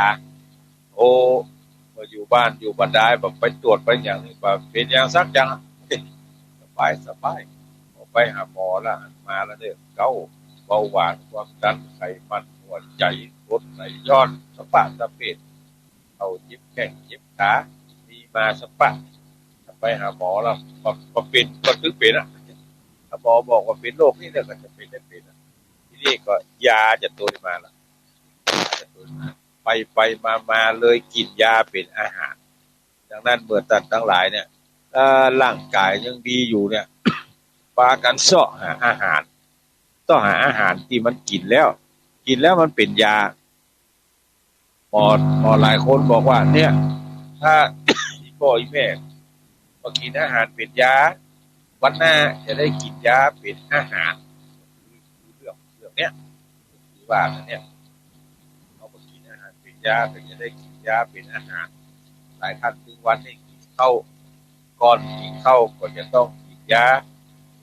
โอ้ เมื่ออยู่บ้านอยู่บ่ดาย บ่ไปตรวจไปอย่างนี้ บ่เป๋นอย่างสักอย่าง สบาย สบาย บ่ไปหาหมอละ มาแล้วเนี่ย เกาต์ เบาหวาน ความดัน ไขมัน หัวใจ๋ กรดไหลย้อน สะปะสะเปะ เข่าเจ็บแข้งเจ็บขา มีมาสะปะ ถ้าไปหาหมอแล้ว บ่ บ่เป๋น บ่ถือเป๋นอะ ถ้าหมอบอกว่าเป๋นโรคนี้เนี่ย ก็จะเป๋นได้เป๋นอะ ทีนี้ก็ยาจะตวยมาละ ยาจะตวยมา ไปไปมามาเลยกิ๋นยาเป๋นอาหาร ดังนั้นเมื่อต้านตังหลายเนี่ย เอ่อ ร่างก๋ายยังดีอยู่เนี่ย ปากั๋นเซาะหาอาหาร เซาะหาอาหารตี้มันกิ๋นแล้ว กิ๋นแล้วมันเป๋นยา หมอ หมอหลายคนบอกว่า เนี่ย ถ้า อี่ป้ออี่แม่ บ่กิ๋นอาหารเป๋นยา วันหน้าจะได้กิ๋นยาเป๋นอาหาร คือเรื่อง เรื่องเนี้ย ตี้ว่ากั๋นเนี่ย เฮาบ่กิ๋นอาหารเป๋นยา ก็จะได้กิ๋นยาเป๋นอาหาร หลายต้านตึงวันนี้กิ๋นข้าว ก่อนกิ๋นข้าวก็จะต้องกิ๋นยา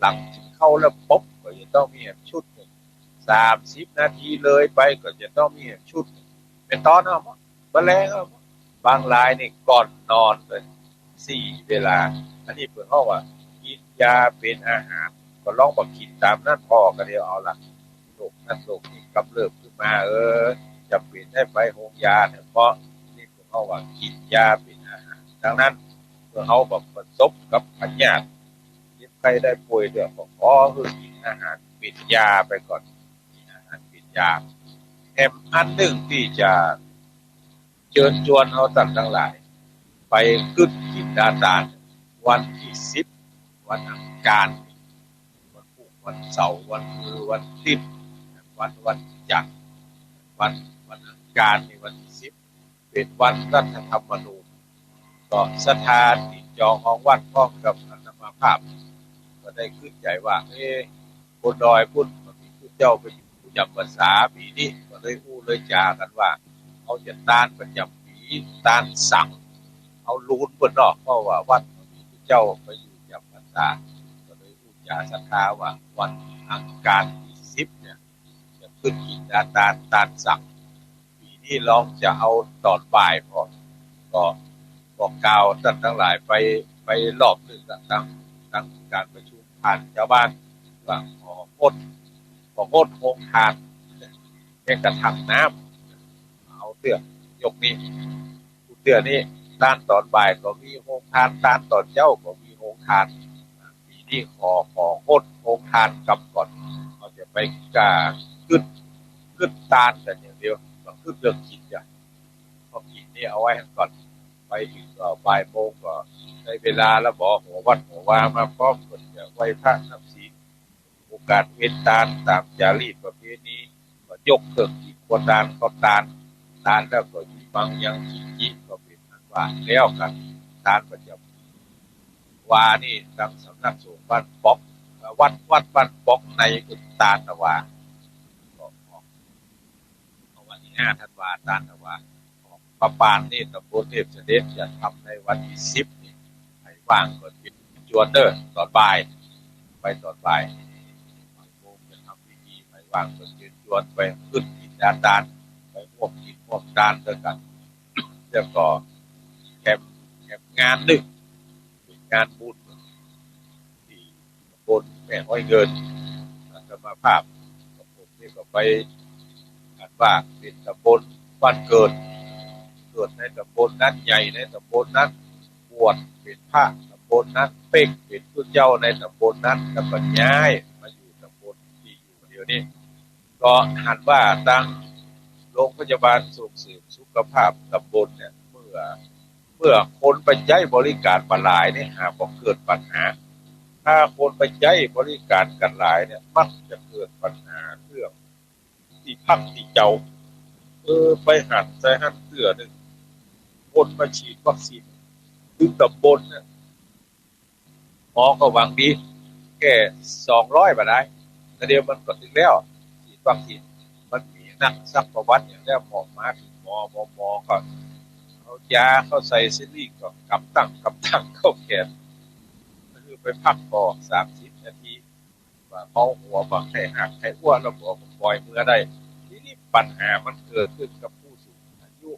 หลังกิ๋นข้าวแล้วปุ๊บก็จะต้องมีแหมชุดนึ่ง สามสิบนาทีเลยไปก็จะต้องมีแหมชุดนึ่ง เป๋นต๋อนเอา บ่าแลงเอา บางรายนี่ก่อนนอนเลย สี่เวลา อันนี้เปิ้นฮ้องว่ากิ๋นยาเป๋นอาหาร ก็ลองบ่กิ๋นต๋ามนั้นผ่อก็เดียวเอาละ โรคนั้นโรคนี้กำเริบขึ้นมา เออ จ๋ำเป๋นได้ไปโฮงยาเนี่ย เพราะนี่เปิ้นฮ้องว่ากิ๋นยาเป๋นอาหาร ดังนั้นเมื่อเฮาบ่ประสบกับพยาธิ เจ็บไข้ได้ป่วยเดือด ก็ขอหื้อกิ๋นอาหารเป๋นยาไปก่อน กิ๋นอาหารเป๋นยา แถมอันนึ่งตี้จะเจิญจวนเฮาต้านตังหลาย ไปกึ๊ดกิ๋นดาตาน วันตี้สิบ วันอังคาร วันพูก วันเสาร์ วันฮือ วันติ๊ด วัน วันจันทร์ วัน วันอังคารนี่วันตี้สิบ เป๋นวันรัฐธรรมนูญ ก็ศรัทธาตี้จองฮองวัดพร้อมกับอาตมาภาพ ก็ได้กึ๊ดใจ๋ว่า เอ๊ะ บนดอยปุ้นบ่มีผู้เจ้าไปอยู่จำพรรษา ปี๋นี้ก็เลยอู้เลยจ๋ากั๋นว่า เฮาจะตานประจ๋ำปี๋ ตานสัง เอาลูนเปิ้นเนาะ เพราะว่าวัดบ่มีผู้เจ้าไปอยู่จำพรรษา ก็เลยอู้จ๋าศรัทธาว่าวันอังคารตี้สิบเนี่ย จะกึ๊ดกิ๋นดาตาน ตานสัง ปี๋นี้ลองจะเอาต๋อนบ่ายผ่อ ก็บอกกล่าวต้านตังหลายไป ไปรอบนึ่งละ ตัง ตังก๋านประชุมผ่านจาวบ้าน ว่าของด ของดโฮงตาน แม้กระทั่งน้ำ เอาเตื้อ ยกนี้ เตื้อนี้ ตานต๋อนบ่ายก็มีโฮงตาน ตานต๋อนเจ๊าก็มีโฮงตาน ปี๋นี้ขอ ของดโฮงตานกำก่อน เฮาจะไปก้ากึ๊ด กึ๊ดตานกั๋นอย่างเดียว บ่กึ๊ดเรื่องกิ๋นจ้ะ เพราะกิ๋นนี่เอาไว้ก่อน ไปเถิงก็บ่ายโมงก็ได้เวลาแล้ว บ่ หัววัดหัววามาพร้อม เปิ้นจะไหว้พระนับศีล ก๋านเว้นตานต๋ามจารีตประเพณี ก็ยกเถิงกิ๋นครัวตาน ข้าวตาน ตานแล้วก็อิมัง ยังกินจิ ก็เป๋นอันว่าแล้วกั๋น ตานประจ๋ำวานี่ ตังสำนักสงฆ์บ้านปอก วัด วัดบ้านปอกในกุฏตาตะวา ก็ออก เอาวันตี้ห้าธันวา ตานตะวา ออกประปานนี่ ตำบลเทพเสด็จ จะทำในวันตี้สิบนี่ ใผว่างก็เจิญจวนเน่อ ต๋อนบ่าย ไปต๋อนบ่าย บ่ายโมงจะทำพิธี ใผว่างก็เจิญจวนไปขึ้นกิ๋นตาน ไปฮ่วมกิ๋นฮ่วมตานตวยกั๋น แล้วก็แถม แถมงานนึ่ง เป๋นงานบุญตี้ตำบลแม่ฮ้อยเงิน อาตมาภาพกับผมนี่ก็ไป อันว่าเป๋นตำบลบ้านเกิด เกิดในตำบลนั้น ใหญ่ในตำบลนั้น บวชเป๋นพระตำบลนั้น เป๊กเป๋นตุ๊เจ้าในตำบลนั้น แล้วก็ย้ายมาอยู่ตำบลตี้อยู่เดี๋ยวนี้ ก็หันว่าตางโรงพยาบาลส่งเสริมสุขภาพตำบลเนี่ย เมื่อ เมื่อคนไปใจ๊บริก๋านบ่หลายเนี่ย หาบ่เกิดปัญหา ถ้าคนไปใจ๊บริก๋านกั๋นหลายเนี่ย มักจะเกิดปัญหาเรื่องตี้พักตี้เจ้า เออ ไปหันใส่หั้นเตื้อนึ่ง คนมาฉีดวัคซีน ตึงตำบลเนี่ย หมอก็หวังดี แค่สองร้อยบ่าดาย แต่เดี๋ยวมันก็ตึงแล้ว ฉีดวัคซีน มันมีนักสักประวัติอย่างแล้ว หมอมาเถิงหมอ หมอ หมอก็เอายาเข้าใส่สลิงก็กำตั้ง กำตั้งเข้าแขน ก็คือไปพักผ่อนสามสิบนาที ว่าเมาหัว บ่าไข้หักไข้อั้ว แล้วหมอก็ปล่อยเมือได้ ทีนี้ปัญหามันเกิดขึ้นกับผู้สูงอายุ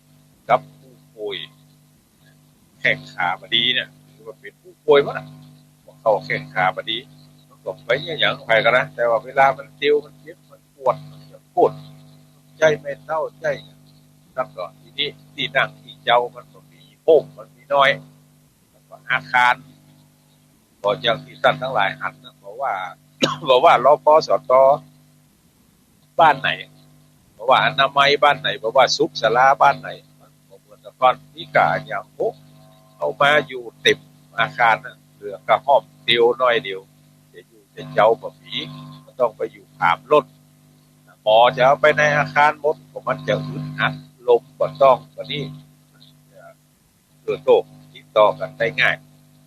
กับผู้ป่วย แข้งขาบ่ดีเนี่ย ถือว่าเป๋นผู้ป่วยหมดอะ บ่เข้าแข้งขาบ่ดี มันก็ไปเยียะหยังใผกั๋นนะ แต่ว่าเวลามันเตียว มันเจ็บ มันปวด มันจะปวด ใจ๊ไม้เท้า ใจ๊หยัง แล้วก็ทีนี้ตี้นั่งตี้เจ้ามันก็มี ฮ่มมันมีน้อย แล้วก็อาคาร ก็อย่างตี้ต้านตังหลายหันนะ บ่ว่า บ่ว่า รพสต บ้านไหน บ่ว่าอนามัยบ้านไหน บ่ว่าสุขศาลาบ้านไหน มันบ่เหมือนแต่ก่อน มีก้าอย่าง โอ้ เข้ามาอยู่เต็มอาคารนะ เหลือก้าฮ่อมเตียวน้อยเดียว จะอยู่จะเจ้าบ่มี ก็ต้องไปอยู่ข้างล่น หมอจะเอาไปในอาคารหมด ก็มันจะอึดอัด ลมบ่ต้อง บ่นี่ เออ โต้ ติดต่อกั๋นได้ง่าย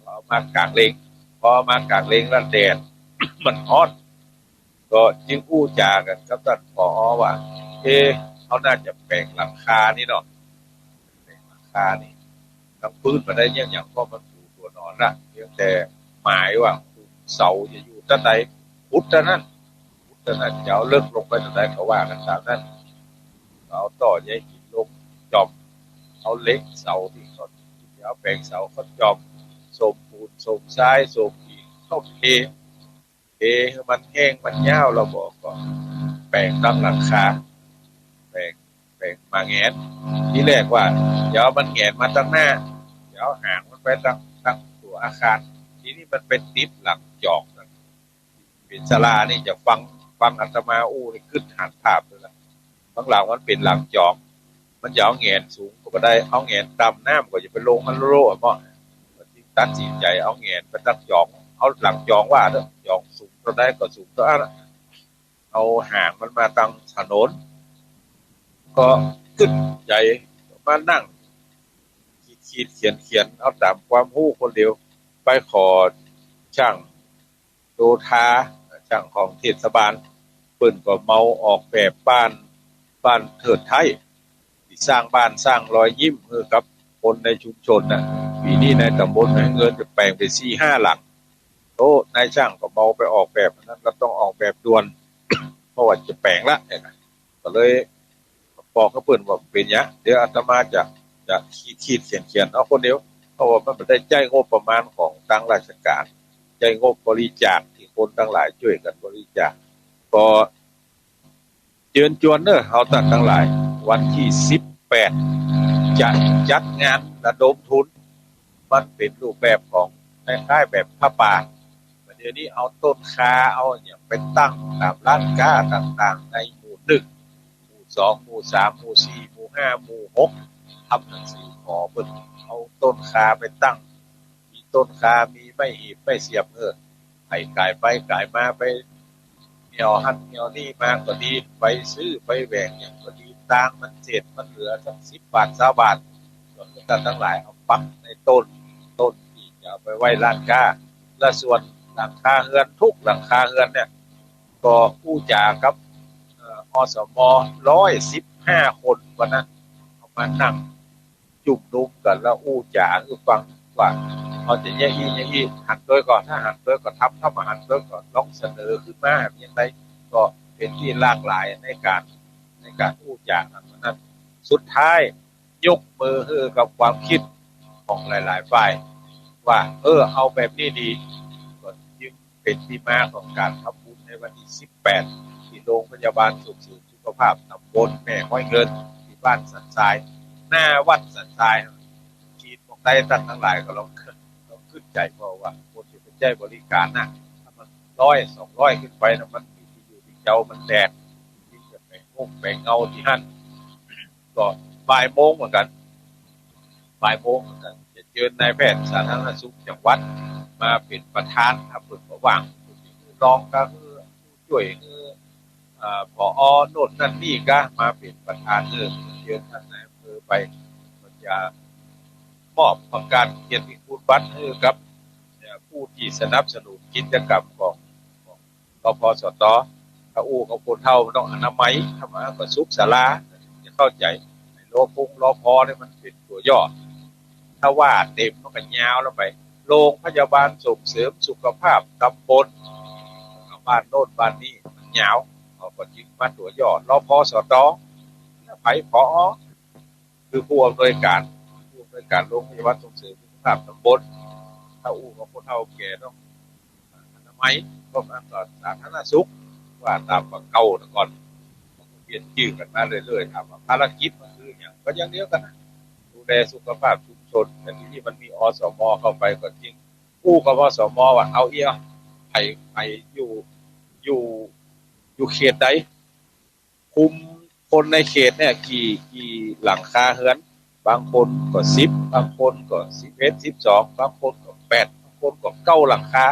พอเอามากางเล็ง พอเอามากางเล็งแล้วแดดมันฮ้อน ก็จึงอู้จ๋ากั๋นกับต้าน ผอ ว่า เอ๊ะ เฮาน่าจะแปงหลังคานี่เนาะ แปงหลังคานี่ ตังปื๊นบ่ได้เยียะหยัง เพราะมันปูตั๋วนอนละ เพียงแต่หมายว่าเสาจะอยู่ต้านใด ขุดต้านนั้น ขุดต้านนั้น จะเอาเลิกลงไปต้านใดก็ว่ากั๋นต๋ามนั้น เอาต้อใยหินลงจ่อม เอาเหล็กเสาตี้เขาจะเอาแปงเสาเขาจ่อม สมปูน สมทราย สมหินเข้าเท เทหื้อมันแห้งมันยาวแล้วบ่ก็แปงตังหลังคา แปง แปงมาแหงน ทีแรกว่าจะเอามันแหงนมาตังหน้า จะเอาหางมันไปตัง ตังตั๋วอาคาร ทีนี้มันไปติดหลังจ๋อง เป๋นศาลานี่จะฟัง ฟังอาตมาอู้นี่กึ๊ดหันภาพเลยละ ตังหลังมันเป๋นหลังจ๋อง มันจะเอาแหงนสูงก็บ่ได้ เอาแหงนต่ำน้ำก็จะไปลงมันโล่อะเนาะ ก็จึงตัดสินใจ๋เอาแหงนไปตังจ๋อง เอาหลังจ๋องว่าเต๊อะ จ๋องสูงเต้าใดก็สูงเต้าอั้นอะ เอาหางมันมาตังถนน ก็กึ๊ดใจ๋ มานั่งขีดๆ เขียนๆ เอาต๋ามความฮู้คนเดียว ไปขอจ้างโยธา จ้างของเทศบาล เปิ้นก็เมาออกแบบบ้าน บ้านเทิดไท้ ตี้สร้างบ้านสร้างรอยยิ้มหื้อกับคนในชุมชนน่ะ ปี๋นี้ในต๋ำบลแม่ฮ้อยเงินจะแปงไปสี่ห้าหลัง โอ้ นายจ้างก็เมาไปออกแบบอันนั้น ก็ต้องออกแบบด่วน เพราะว่าจะแปงละเนี่ยนะ ก็เลยบอกกับเปิ้นว่า เป๋นหยัง เดี๋ยวอาตมาจะ จะขีดๆ เขียนๆ เอาคนเดียว เพราะว่ามันบ่ได้ใจ๊งบประมาณของตังราชก๋าน ใจ๊งบบริจาคตี้คนตังหลายจ้วยกั๋นบริจาค ก็ เจิญจวนเน่อ เฮาต้านตังหลาย วันตี้สิบแปด จะจัดงานระดมทุน มันเป๋นรูปแบบของคล้ายๆ แบบผ้าป่า เดี๋ยวนี้เอาต้นคา เอาอะหยังไปตั้งต๋ามร้านก๊าต่างๆ ในหมู่นึ่ง หมู่สอง หมู่สาม หมู่สี่ หมู่ห้า หมู่หก ทำหนังสือขอเปิ้น เอาต้นคาไปตั้ง มีต้นคา มีไม้หีบ ไม้เสียบ เออ ใผก๋ายไปก๋ายมาไป นี่ยวหั้นนี่ยวนี่มาก็ดี ไปซื้อไปแหว่งหยังก็ดี ตางมันเศษมันเหลือสักสิบบาทซาวบาท ก็ต้านตังหลายเอาปักในต้น ต้นตี้จะเอาไปไว้ร้านก๊า และส่วนหลังคาเฮือน กู้หลังคาเฮือนเนี่ย ก็อู้จ๋ากับ เอ่อ อสม ร้อยสิบห้าคน วันนั้น เอามานั่งจุมนุมกั๋น แล้วอู้จ๋าหื้อฟังว่า เฮาจะเยียะอี้ เยียะอี้ หันตวยก่อ ถ้าหันตวยก่อทำ ถ้าบ่หันตวยก่อลองเสนอขึ้นมาอย่างใด ก็เป๋นตี้หลากหลายในก๋าน ในก๋านอู้จ๋ากั๋นวันนั้น สุดท้าย ยกมือหื้อกับความกึ๊ดของหลายๆ ฝ่าย ว่า เออ เอาแบบนี้ดี ก็จึงเป๋นตี้มาของก๋านทำบุญในวันตี้สิบแปด ตี้โรงพยาบาลส่งเสริมสุขภาพต๋ำบลแม่ฮ้อยเงิน ตี้บ้านสันทราย หน้าวัดสันทราย กรี๊ดหม่องใด ต้านตังหลายก็ลอง ลองกึ๊ดใจ๋ เพราะว่าคนตี้ไปใจ๊บริก๋านน่ะ ถ้ามันร้อยสองร้อยขึ้นไปน่ะ มันมีตี้อยู่ตี้เจ้า มันแดด ตี้จะแป๋งห้องแป๋งเงาตี้หั้น ก็บ่ายโมงเหมือนกั๋น บ่ายโมงเหมือนกั๋น จะเจิญนายแพทย์สาธารณสุขจังหวัดมาเป๋นประธาน ถ้าเปิ้นบ่ว่าง รองก็คือผู้จ้วย คือ เอ่อ ผอ โน่นนั่นนี่ก็มาเป๋นประธาน เออ เจิญต้านนายอำเภอไป ก็จะมอบประกาศเกียรติคุณบัตรหื้อกับ เอ่อ ผู้ตี้สนับสนุนกิจกรรมของ ของ รพสต ถ้าอู้กับคนเฒ่ามันต้องอนามัย ถ้ามาก็สุขศาลา จะเข้าใจ๋ รพง รพ นี่มันเป๋นตั๋วย่อ ถ้าว่าเต๋มมันก็ยาวแล้วไป โรงพยาบาลส่งเสริมสุขภาพต๋ำบล บ้านโน่นบ้านนี้ มันยาว เขาก็จึงมาตั๋วย่อ รพสต แล้วใผ ผอ คือผู้อำนวยก๋าน ผู้อำนวยก๋านโรงพยาบาลส่งเสริมสุขภาพต๋ำบล ถ้าอู้กับคนเฒ่าแก่ต้องอนามัย ก็มันก็สาธารณสุข ว่าต๋ามบ่าเก่าแต่ก่อน มันก็เปลี่ยนจื้อกั๋นมาเรื่อยๆ ถามว่าภารกิจมันคือหยัง ก็อย่างเดียวกั๋นนะ ดูแลสุขภาพชุมชน แต่ทีนี้มันมี อสม เข้าไปก็จึงอู้กับ อสม ว่า เอาเอี้ย ใผ ใผอยู่ อยู่ อยู่เขตใด คุมคนในเขตเนี่ยกี่ กี่หลังคาเฮือน บางคนก็สิบ บางคนก็สิบเอ็ด สิบสอง บางคนก็แปด บางคนก็เก้าหลังคา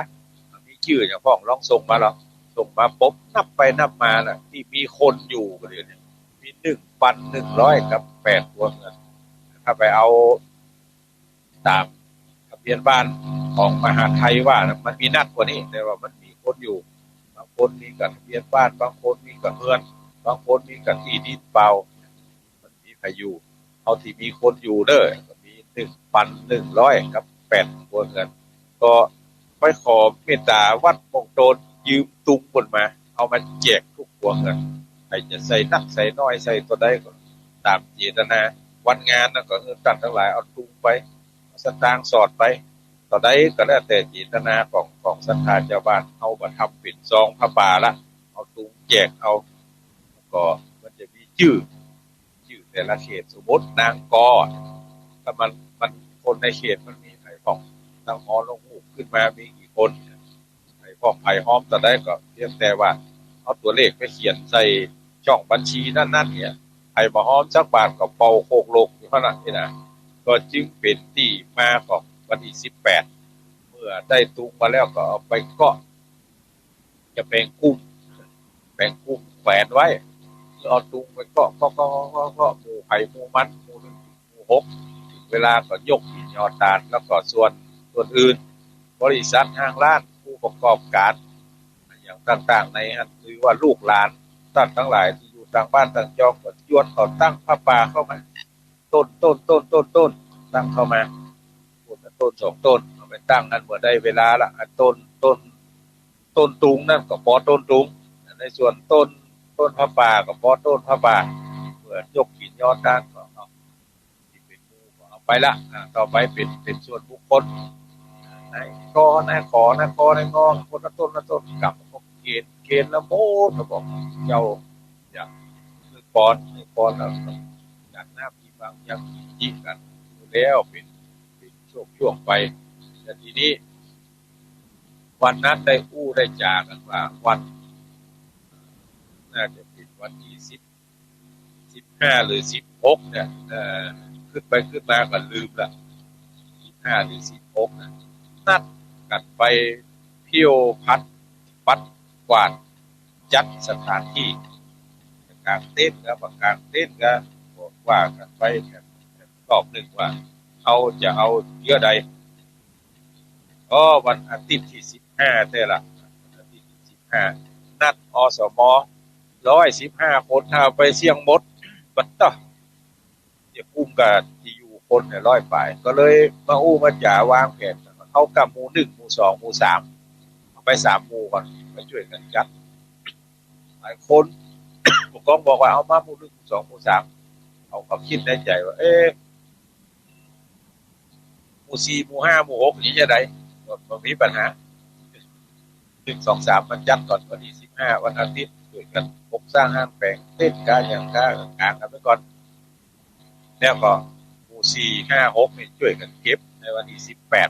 มีจื้อหยังพ่อง ลองส่งมาลอ ส่งมาปุ๊บ นับไปนับมาน่ะ ตี้มีคนอยู่ก็เดี๋ยวนี้ มีหนึ่งปันหนึ่งร้อยกับแปดครัวเรือน ถ้าไปเอา ต๋ามทะเบียนบ้านของมหาดไทยว่านะ มันมีนักกว่านี้ แต่ว่ามันมีคนอยู่ บางคนมีกับทะเบียนบ้าน บางคนมีกับเฮือน บางคนมีกับตี้ดินเปล่า มันมีใผอยู่ เอาตี้มีคนอยู่เน่อ ก็มีหนึ่งปันหนึ่งร้อยกับแปดครัวเรือน ก็ไปขอเมตต๋าวัดม่วงโตน ยืมตุงเปิ้นมา เอามาแจกกู้ครัวเรือน ใผจะใส่นักใส่น้อย ใส่เต้าใดก็ต๋ามเจตนา วันงานนั้นก็หื้อต้านตังหลายเอาตุงไป สตางค์สอดไป เต้าใดก็แล้วแต่เจตนาของ ของศรัทธาจาวบ้าน เฮาบ่ทำเป๋นซองผ้าป่าละ เอาตุงแจกเอา ก็มันจะมีจื้อ จื้อแต่ละเขต สมมุตินางกอ ถ้ามัน มันคนในเขตมันมีใผพ่อง ตางหอลงฮูกขึ้นมามีกี่คน ใผพ่องใผฮ้อมเต้าใดก็เพียงแต่ว่าเอาตั๋วเลขไปเขียนใส่ช่องบัญชีนั้นๆ เนี่ย ใผบ่ฮ้อมสักบาทก็เป่าโคกโลกอยู่หั้นน่ะนี่นะ ก็จึงเป๋นตี้มาของวันตี้สิบแปด เมื่อได้ตุงมาแล้วก็เอาไปเกาะ จะแป๋งกุ้ม แป๋งกุ้มแขวนไว้ เอาตุงไปเกาะ เกาะ เกาะ เกาะ เกาะ หมู่ใผหมู่มัน หมู่หนึ่ง หมู่หก เวลาก็ยกหิ้นยอตาน แล้วก็ส่วน ส่วนอื่น บริษัทห้างร้าน ผู้ประกอบก๋าน อย่างต่างๆ ในหั้น หรือว่าลูกหลานต้านตังหลายตี้อยู่ต่างบ้านต่างจอง ก็จวนเขาตั้งผ้าป่าเข้ามา ต้น ต้น ต้น ต้น ต้น ตั้งเข้ามา ต้น ต้นสองต้น เอาไปตั้งหั้น เมื่อได้เวลาละ อ่ะ ต้น ต้น ต้นตุงนั้นก็ปอต้นตุง ในส่วนต้น ต้นผ้าป่าก็ปอต้นผ้าป่า เมื่อยกหิ้นยอตานก็เอา ตี้เป๋นหมู่ก็เอาไปละ อ่า ต่อไปเป๋น เป๋นส่วนบุคคล นายก นายขอ นายก นายงอ คนละต้นละต้น กำก็เกณฑ์ เกณฑ์ละหมด ก็บอกเจ้า อย่าง หื้อปอน หื้อปอน แล้วก็อย่างน้ำ ตี้บางอย่างตี้กั๋นอยู่แล้ว เป๋น เป๋นช่วงๆ ไป แต่ทีนี้ วันนั้นได้อู้ได้จ๋ากั๋นว่าวัน น่าจะเป๋นวันตี้สิบ สิบห้า หรือสิบหก เนี่ย เอ่อ กึ๊ดไปกึ๊ดมาก็ลืมละ สิบห้า หรือสิบหก นะ นัดกั๋นไปเที่ยวผัด ปัดกวาด จัดสถานตี้ ก๋างเต็นท์ก็บ่ก๋างเต็นท์ก็ว่ากั๋นไปรอบนึ่งว่า เฮาจะเอาเตื้อใด อ้อ วันอาทิตย์ตี้สิบห้าแต๊ละ วันอาทิตย์ตี้สิบห้า นัด อสม ร้อยสิบห้าคน ถ้าไปเสี้ยงหมด บัดเต๊อะ จะกุ้มกั๋นตี้อยู่คนเนี่ยร้อยปาย ก็เลยมาอู้มาจ๋าวางแผน เอาก้าหมู่นึ่ง หมู่สอง หมู่สาม เอาไปสามหมู่ก่อน ไปจ้วยกั๋นจัด หลายคน ผู้กองบอกว่า เอามาหมู่นึ่ง หมู่สอง หมู่สาม เขาก็กึ๊ดในใจ๋ว่า เอ๊ะ หมู่สี่ หมู่ห้า หมู่หก นี่จะใด บ่ บ่มีปัญหา นึ่ง สอง สาม มาจัดก่อน วันตี้สิบห้า วันอาทิตย์ จ้วยกั๋นปกสร้างห้างแป๋งเต็นท์ ก๋าหยัง ก๋ากางกั๋นไปก่อน แล้วก็หมู่สี่ ห้า หก นี่จ้วยกั๋นเก็บในวันตี้สิบแปด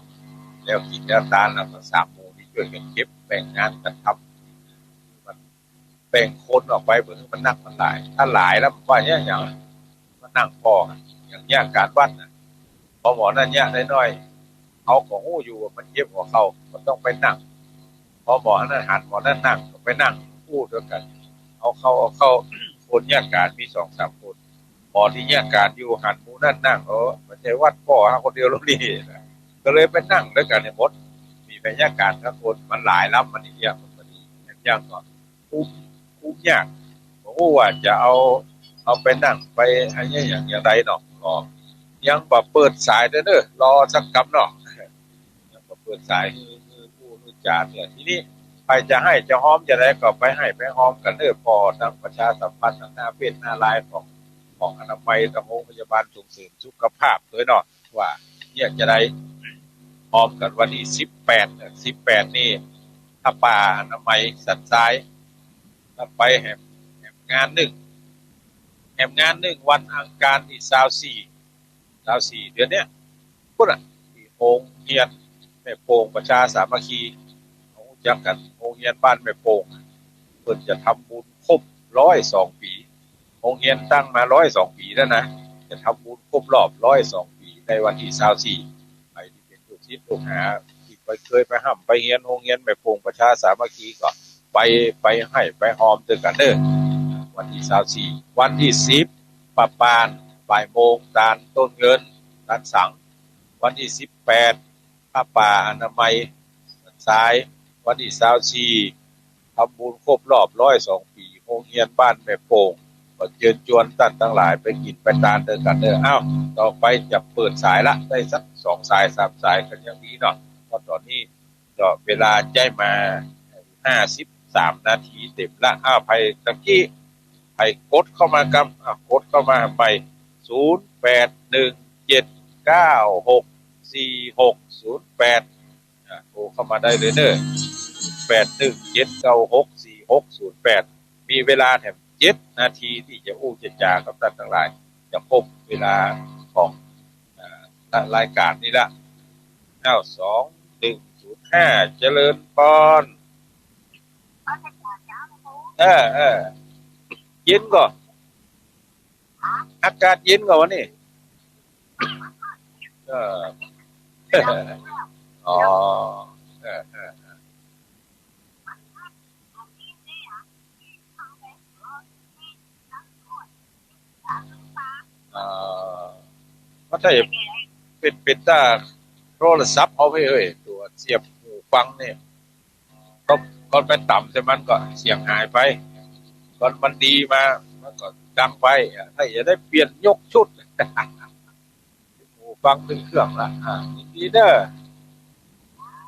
แล้วกิ๋นแล้วตาน แล้วก็สามหมู่นี่จ้วยกั๋นเก็บ แบ่งงานกั๋นทำ มันแบ่งคนออกไป บ่หื้อมันนักมันหลาย ถ้าหลายแล้วมันว่าเยียะหยัง มันนั่งผ่อกั๋น อย่างเยียะก๋านวัดน่ะ ปอหมอนั้นเยียะน้อยๆ เฮาก็ฮู้อยู่ว่ามันเจ็บหัวเข่า ก็ต้องไปนั่ง ปอหมอนั้นหัน หมอนั้นนั่ง ก็ไปนั่งอู้ตวยกั๋น เอาเข้า เอาเข้า คนเยียะก๋านมีสองสามคน หมอตี้เยียะก๋านอยู่หันหมู่นั้นนั่ง เออ บ่ใจ้วัดป้อหาคนเดียวแล้วนี่ ก็เลยไปนั่งตวยกั๋นหื้อหมด มีไผเยียะก๋านสักคน มันหลายลำ มันเยียะ มันก็ดี อย่างก่อน คุ้ม คุ้มยาก บ่ฮู้ว่าจะเอา เอาไปนั่งไปอะหยัง อย่างใดเนาะ ก็ยังบ่เปิดสายเต๊อะเน่อ รอสักกำเนาะ ยังบ่เปิดสายหื้อ หื้ออู้หื้อจ๋าเตื้อ ทีนี้ใผจะไห้จะฮอมจะใดก็ไปไห้ไปฮอมกั๋นเน่อ ป้อตังประชาสัมพันธ์ตังหน้าเฟซหน้าไลน์ของ ของอนามัย ตังโฮงพยาบาลส่งเสริมสุขภาพตวยเนาะ ว่าเยียะจะใด ฮอมกั๋นวันตี้สิบแปด สิบแปด นี่ ผ้าป่าอนามัยสันทราย ถ้าไปแหม แหมงานนึ่ง แหมงานนึ่ง วันอังคารตี้ซาวสี่ ซาวสี่ เดือนเนี้ย ปู๊นน่ะ ตี้โฮงเฮียนแม่โป่งประชาสามัคคี ฮู้จักกั๋น โฮงเฮียนบ้านแม่โป่ง เปิ้นจะทำบุญครบร้อยสองปี๋ โฮงเฮียนตั้งมาร้อยสองปี๋แล้วนะ จะทำบุญครบรอบร้อยสองปี๋ ในวันตี้ซาวสี่ ใผตี้เป๋นลูกศิษย์ลูกหา ตี้ไป เกยไปฮ่ำไปเฮียนโฮงเฮียนแม่โป่งประชาสามัคคีก็ไป ไปไห้ไปฮอมตวยกั๋นเน่อ วันตี้ซาวสี่ วันตี้สิบ ประปาบ่ายโมง ตานต้นเงิน ตานสัง วันตี้สิบแปด ผ้าป่าอนามัยสันทราย วันตี้ซาวสี่ ทำบุญครบรอบร้อยสองปี๋ โฮงเฮียนบ้านแม่โป่ง ก็เจิญจวนต้านตังหลายไปกิ๋นไปตานตวยกั๋นเน่อ อ้าว ต่อไปจะเปิดสายละ ได้สักสองสายสามสายก็ยังดีเนาะ เพราะต๋อนนี้ก็เวลาใจ๊มาห้าสิบสามนาทีเต๋มละ อ้าว ใผตะกี้ ใผกดเข้ามากำ อ้าว กดเข้ามาไป ศูนย์แปดหนึ่งเจ็ดเก้าหกสี่หกศูนย์แปด อ่ะ โทรเข้ามาได้เลยเน่อ แปดหนึ่งเจ็ดเก้าหกสี่หกศูนย์แปด มีเวลาแถมเจ็ดนาทีตี้จะอู้จะจ๋ากับต้านตังหลาย จะครบเวลาของ อ่า รายก๋านนี้ละ อ้าว สองหนึ่งศูนย์ห้า เจริญพร เออ เออ เย็นก่อ อากาศเย็นก่อวันนี้ เออ อ๋อ เออ เออ เออ เอ่อ มันถ้าเป๋น เป๋นตาโทรศัพท์เอาไปเฮ้ย ตั๋วเสียบหูฟังเนี่ย ก็ ก็ไปต่ำใส่มันก็เสียงหายไป ก็มันดีมา มันก็ดังไป อ่ะ ถ้าจะได้เปลี่ยนยกชุด หูฟังตึงเครื่องละ อ่า ยินดีเด้อ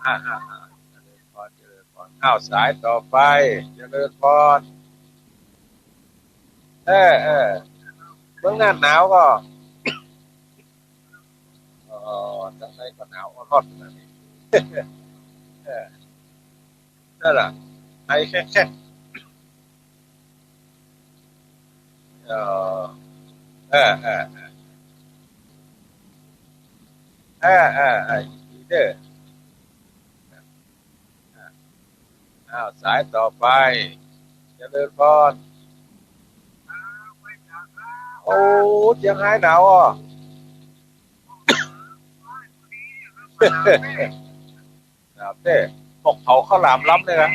อ่า อ่า อ่า เจริญพร เจริญพร อ้าว สายต่อไป เจริญพร เออ เออ เมืองน่านหนาวก่อ อ๋อ จังใดก็หนาวออดๆ นั่นเอง เออ นั่นล่ะ ไอแคกๆ เออ เออ เออ เออ เออ เออ เออ ยินดีเด้อ อ้าว สายต่อไป เจริญพร โอ้ เจียงฮายหนาวอ่ะ หนาวเด้ หมกเผาข้าวหลามล้ำเลยนะ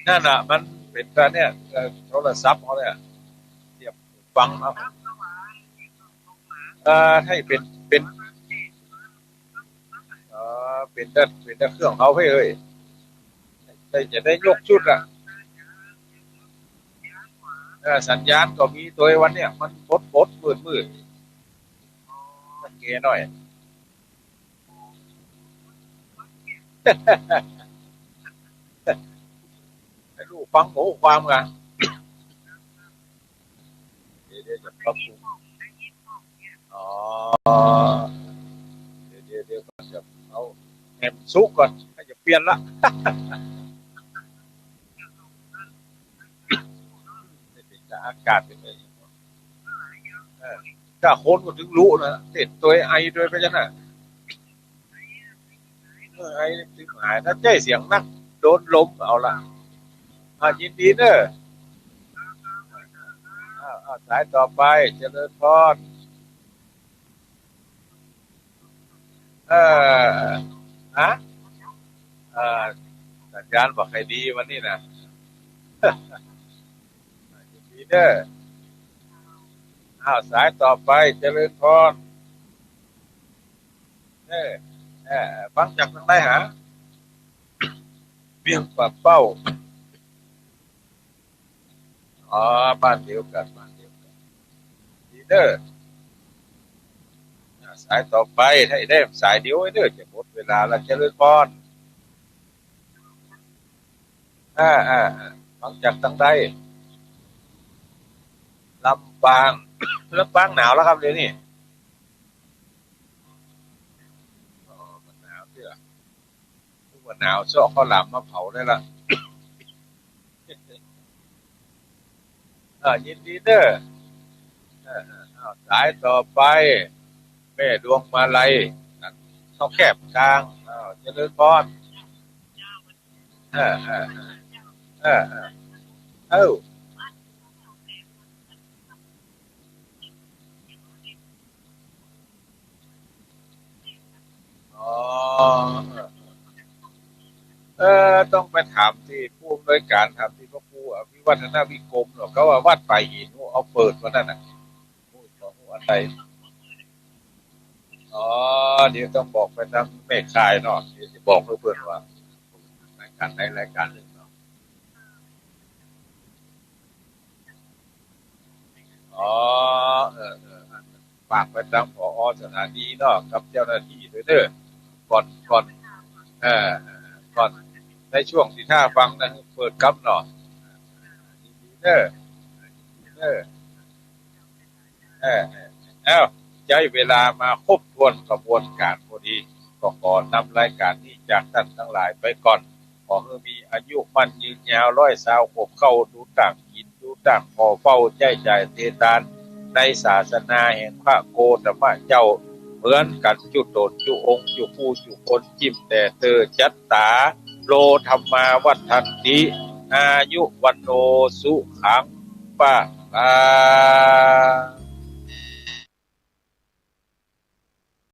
นั่นน่ะ มันเป๋นตาเนี่ย เอ่อ โทรศัพท์เฮาเนี่ย เสียบหูฟังเอา เอ่อ หื้อเป๋น เป๋น เอ่อ เป๋นตา เป๋นตาเครื่องเฮาเฮ้ย เฮ้ย ได้ จะได้ยกชุดอะ เออ สัญญาณก็มี ตวยวันเนี่ย มันบดๆ มืดๆ สังเกตหน่อย หื้อฟังหัวความกั๋น เดี๋ยว เดี๋ยวจะปรับปรุง อ๋อ เดี๋ยว เดี๋ยว เดี๋ยวก่อน จะเอาแหมสุกก่อน จะเปลี่ยนละ เป๋นตาอากาศเป๋นไง เออ ถ้าคนก็ถึงรู้นะ เต้นตวยไอตวยไปจังน่ะ เออ ไอตึงหาย ถ้าใจ๊เสียงนัก โดนลมเอาละ อ่ะ ยินดีเน่อ อ่ะ อ่ะ สายต่อไป เจริญพร เออ ฮะ เออ สัญญาณบ่ค่อยดีวันนี้นะ ยินดีเน่อ อ้าว สายต่อไป เจริญพร เออ เออ ฟังจากตางใดฮะ เวียงป่าเป้า อ๋อ บ้านเดียวกั๋น บ้านเดียวกั๋น ดีเน่อ อ่า สายต่อไป ถ้าได้สายเดียวเน่อ จะหมดเวลาละ เจริญพร อ่า อ่า อ่า ฟังจากตางใด ลำปาง ลำปางหนาวแล้วครับเดี๋ยวนี้ อ๋อ มันหนาวเตื้อ นึกว่าหนาวเซาะข้าวหลามมาเผาได้ละ อ่า ยินดีเน่อ เออ เออ อ้าว สายต่อไป แม่ดวงมาลัย เข้าแคบกลาง อ้าว เจริญพร เออ เออ เออ เออ เออ อ๋อ เออ เออ ต้องไปถามตี้ผู้อำนวยก๋าน ถามตี้พระครูอภิวัฒนวิกรมเนาะ เขาว่าวัดป่าหิน เอาเปิดวันนั้นน่ะ ฮู้ ฮู้อันใด อ๋อ เดี๋ยวต้องบอกไปตางแม่ข่ายเนาะ เดี๋ยวจะบอกหื้อเปิ้นว่า รายก๋านใดรายก๋านนึ่งเนาะ อ๋อ เออ เออ ฝากไปตาง ผอ.สถานีเนาะ กับเจ้าหน้าตี้ตวยเน่อ ก่อน ก่อน เออ ก่อน ในช่วงตี้ถ้าฟังนะ เปิดก๊ำเนาะ เน่อ เน่อ เออ เออ เอ้า ใจ๊เวลามาครบถ้วนขบวนก๋านพอดี ก็ขอนำรายก๋านนี้จากต้านตังหลายไปก่อน ขอหื้อมีอายุมั่นยืนยาว ร้อยซาวขวบ เข้าดูต้างกิ๋นดูต้าง ผ่อเฝ้าใจ๊จ่ายเตตาน ในศาสนาแห่งพระโคตมะเจ้า เหมือนกั๋นจุ๊ต๋นจุ๊องค์จุ๊ผู้จุ๊คน จิ่มแต่เตอ จัตตาโร ธัมมา วัฑฒันติ อายุ วัณโณ สุขัง พะลัง